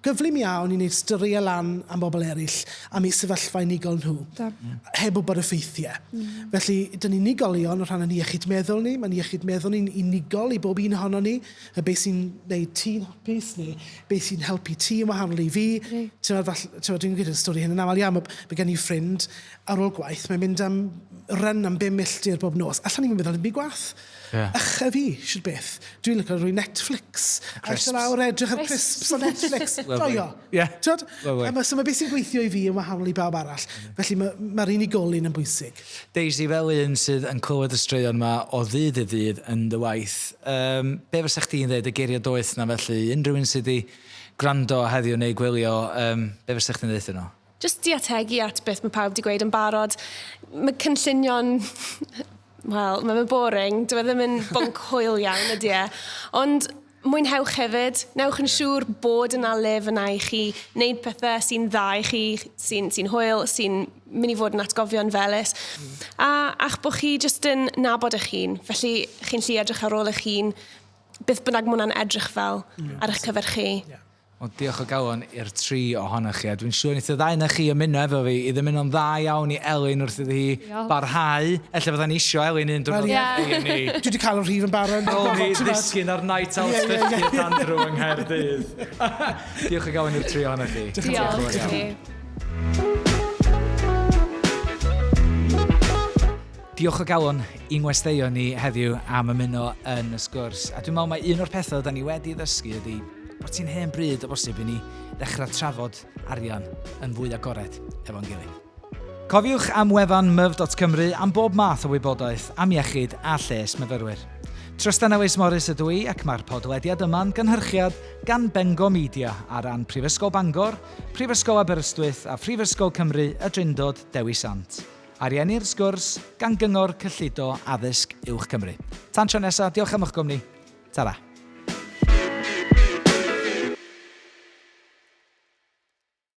gyflym iawn i wneud storïau lan am bobl eraill, am eu sefyllfa unigol nhw, Da. heb wybod y ffeithiau. Felly, dyn ni'n unigolion o rhan o'n iechyd meddwl ni, mae'n iechyd meddwl ni'n unigol i bob un ohonon ni, y beth sy'n gwneud ti'n hapus neu beth sy'n helpu ti yn wahanol i fi. Ti'n meddwl, dwi'n gwneud y stori hyn yn aml iawn, mae gen i ffrind ar ôl gwaith, mae'n mynd am run am 5 milltir bob nos. Allan ni'n meddwl yn byd gwath. Yeah. Ych a fi, siwr beth. Dwi'n licio rhoi Netflix. A eisiau lawr edrych ar crisps o Netflix. Joio. Yeah. Twyd? A mae, so mae beth sy'n gweithio i fi yn wahanol i bawb arall. Felly mae'r ma unigolyn yn bwysig. Daisy, fel un sydd yn clywed y straeon yma o ddydd i ddydd yn dy waith, um, be fysa chdi'n dweud y geiriau doeth na felly? Unrhyw un sydd wedi gwrando heddiw neu gwylio, um, be fysa chdi'n dweud nhw? Jyst i ategu at beth mae pawb wedi gweud yn barod, mae cynllunio'n... Wel, mae fe'n boring, dyw e ddim yn bwnc hwyl iawn ydy e. Ond mwynhewch hefyd, newch yn siŵr bod yna le fyna i chi wneud pethau sy'n dda i chi, sy'n sy hwyl, sy'n mynd i fod yn atgofion felys. A a'ch bod chi jyst yn nabod eich hun, felly chi'n lli edrych ar ôl eich hun, beth bynnag mae hwnna'n edrych fel ar eich cyfer chi. Yeah. Wel, diolch o galon i'r tri ohonoch chi, a dwi'n siŵr wneith y ddau na chi ymuno efo fi i ddymuno'n dda iawn i Elin wrth iddi hi barhau. Ella fydda ni isio Elin un diwrnod yeah. i ni. Dwi wedi cael y rhif yn barod. Ôl ni ddisgyn ar Night Out 50th Andrew yng Nghaerdydd. Diolch o galon i'r tri ohonoch chi. Diolch. Diolch. Diolch o galon i'n ngwesteion ni heddiw am ymuno yn y sgwrs. A dwi'n meddwl mai un o'r pethau da ni wedi ddysgu ydy bod ti'n hen bryd o bosib i ni ddechrau trafod arian yn fwy agored efo'n gilydd. Cofiwch am wefan myf.cymru am bob math o wybodaeth am iechyd a lles myfyrwyr. Trystan Lewis Morris ydw i ac mae'r podlediad yma'n gynhyrchiad gan Bengo Media ar ran Prifysgol Bangor, Prifysgol Aberystwyth a Phrifysgol Cymru y Drindod Dewi Sant. Ariennir sgwrs gan Gyngor Cyllido Addysg Uwch Cymru. Tan tro nesa, diolch am eich gwmni. Tara.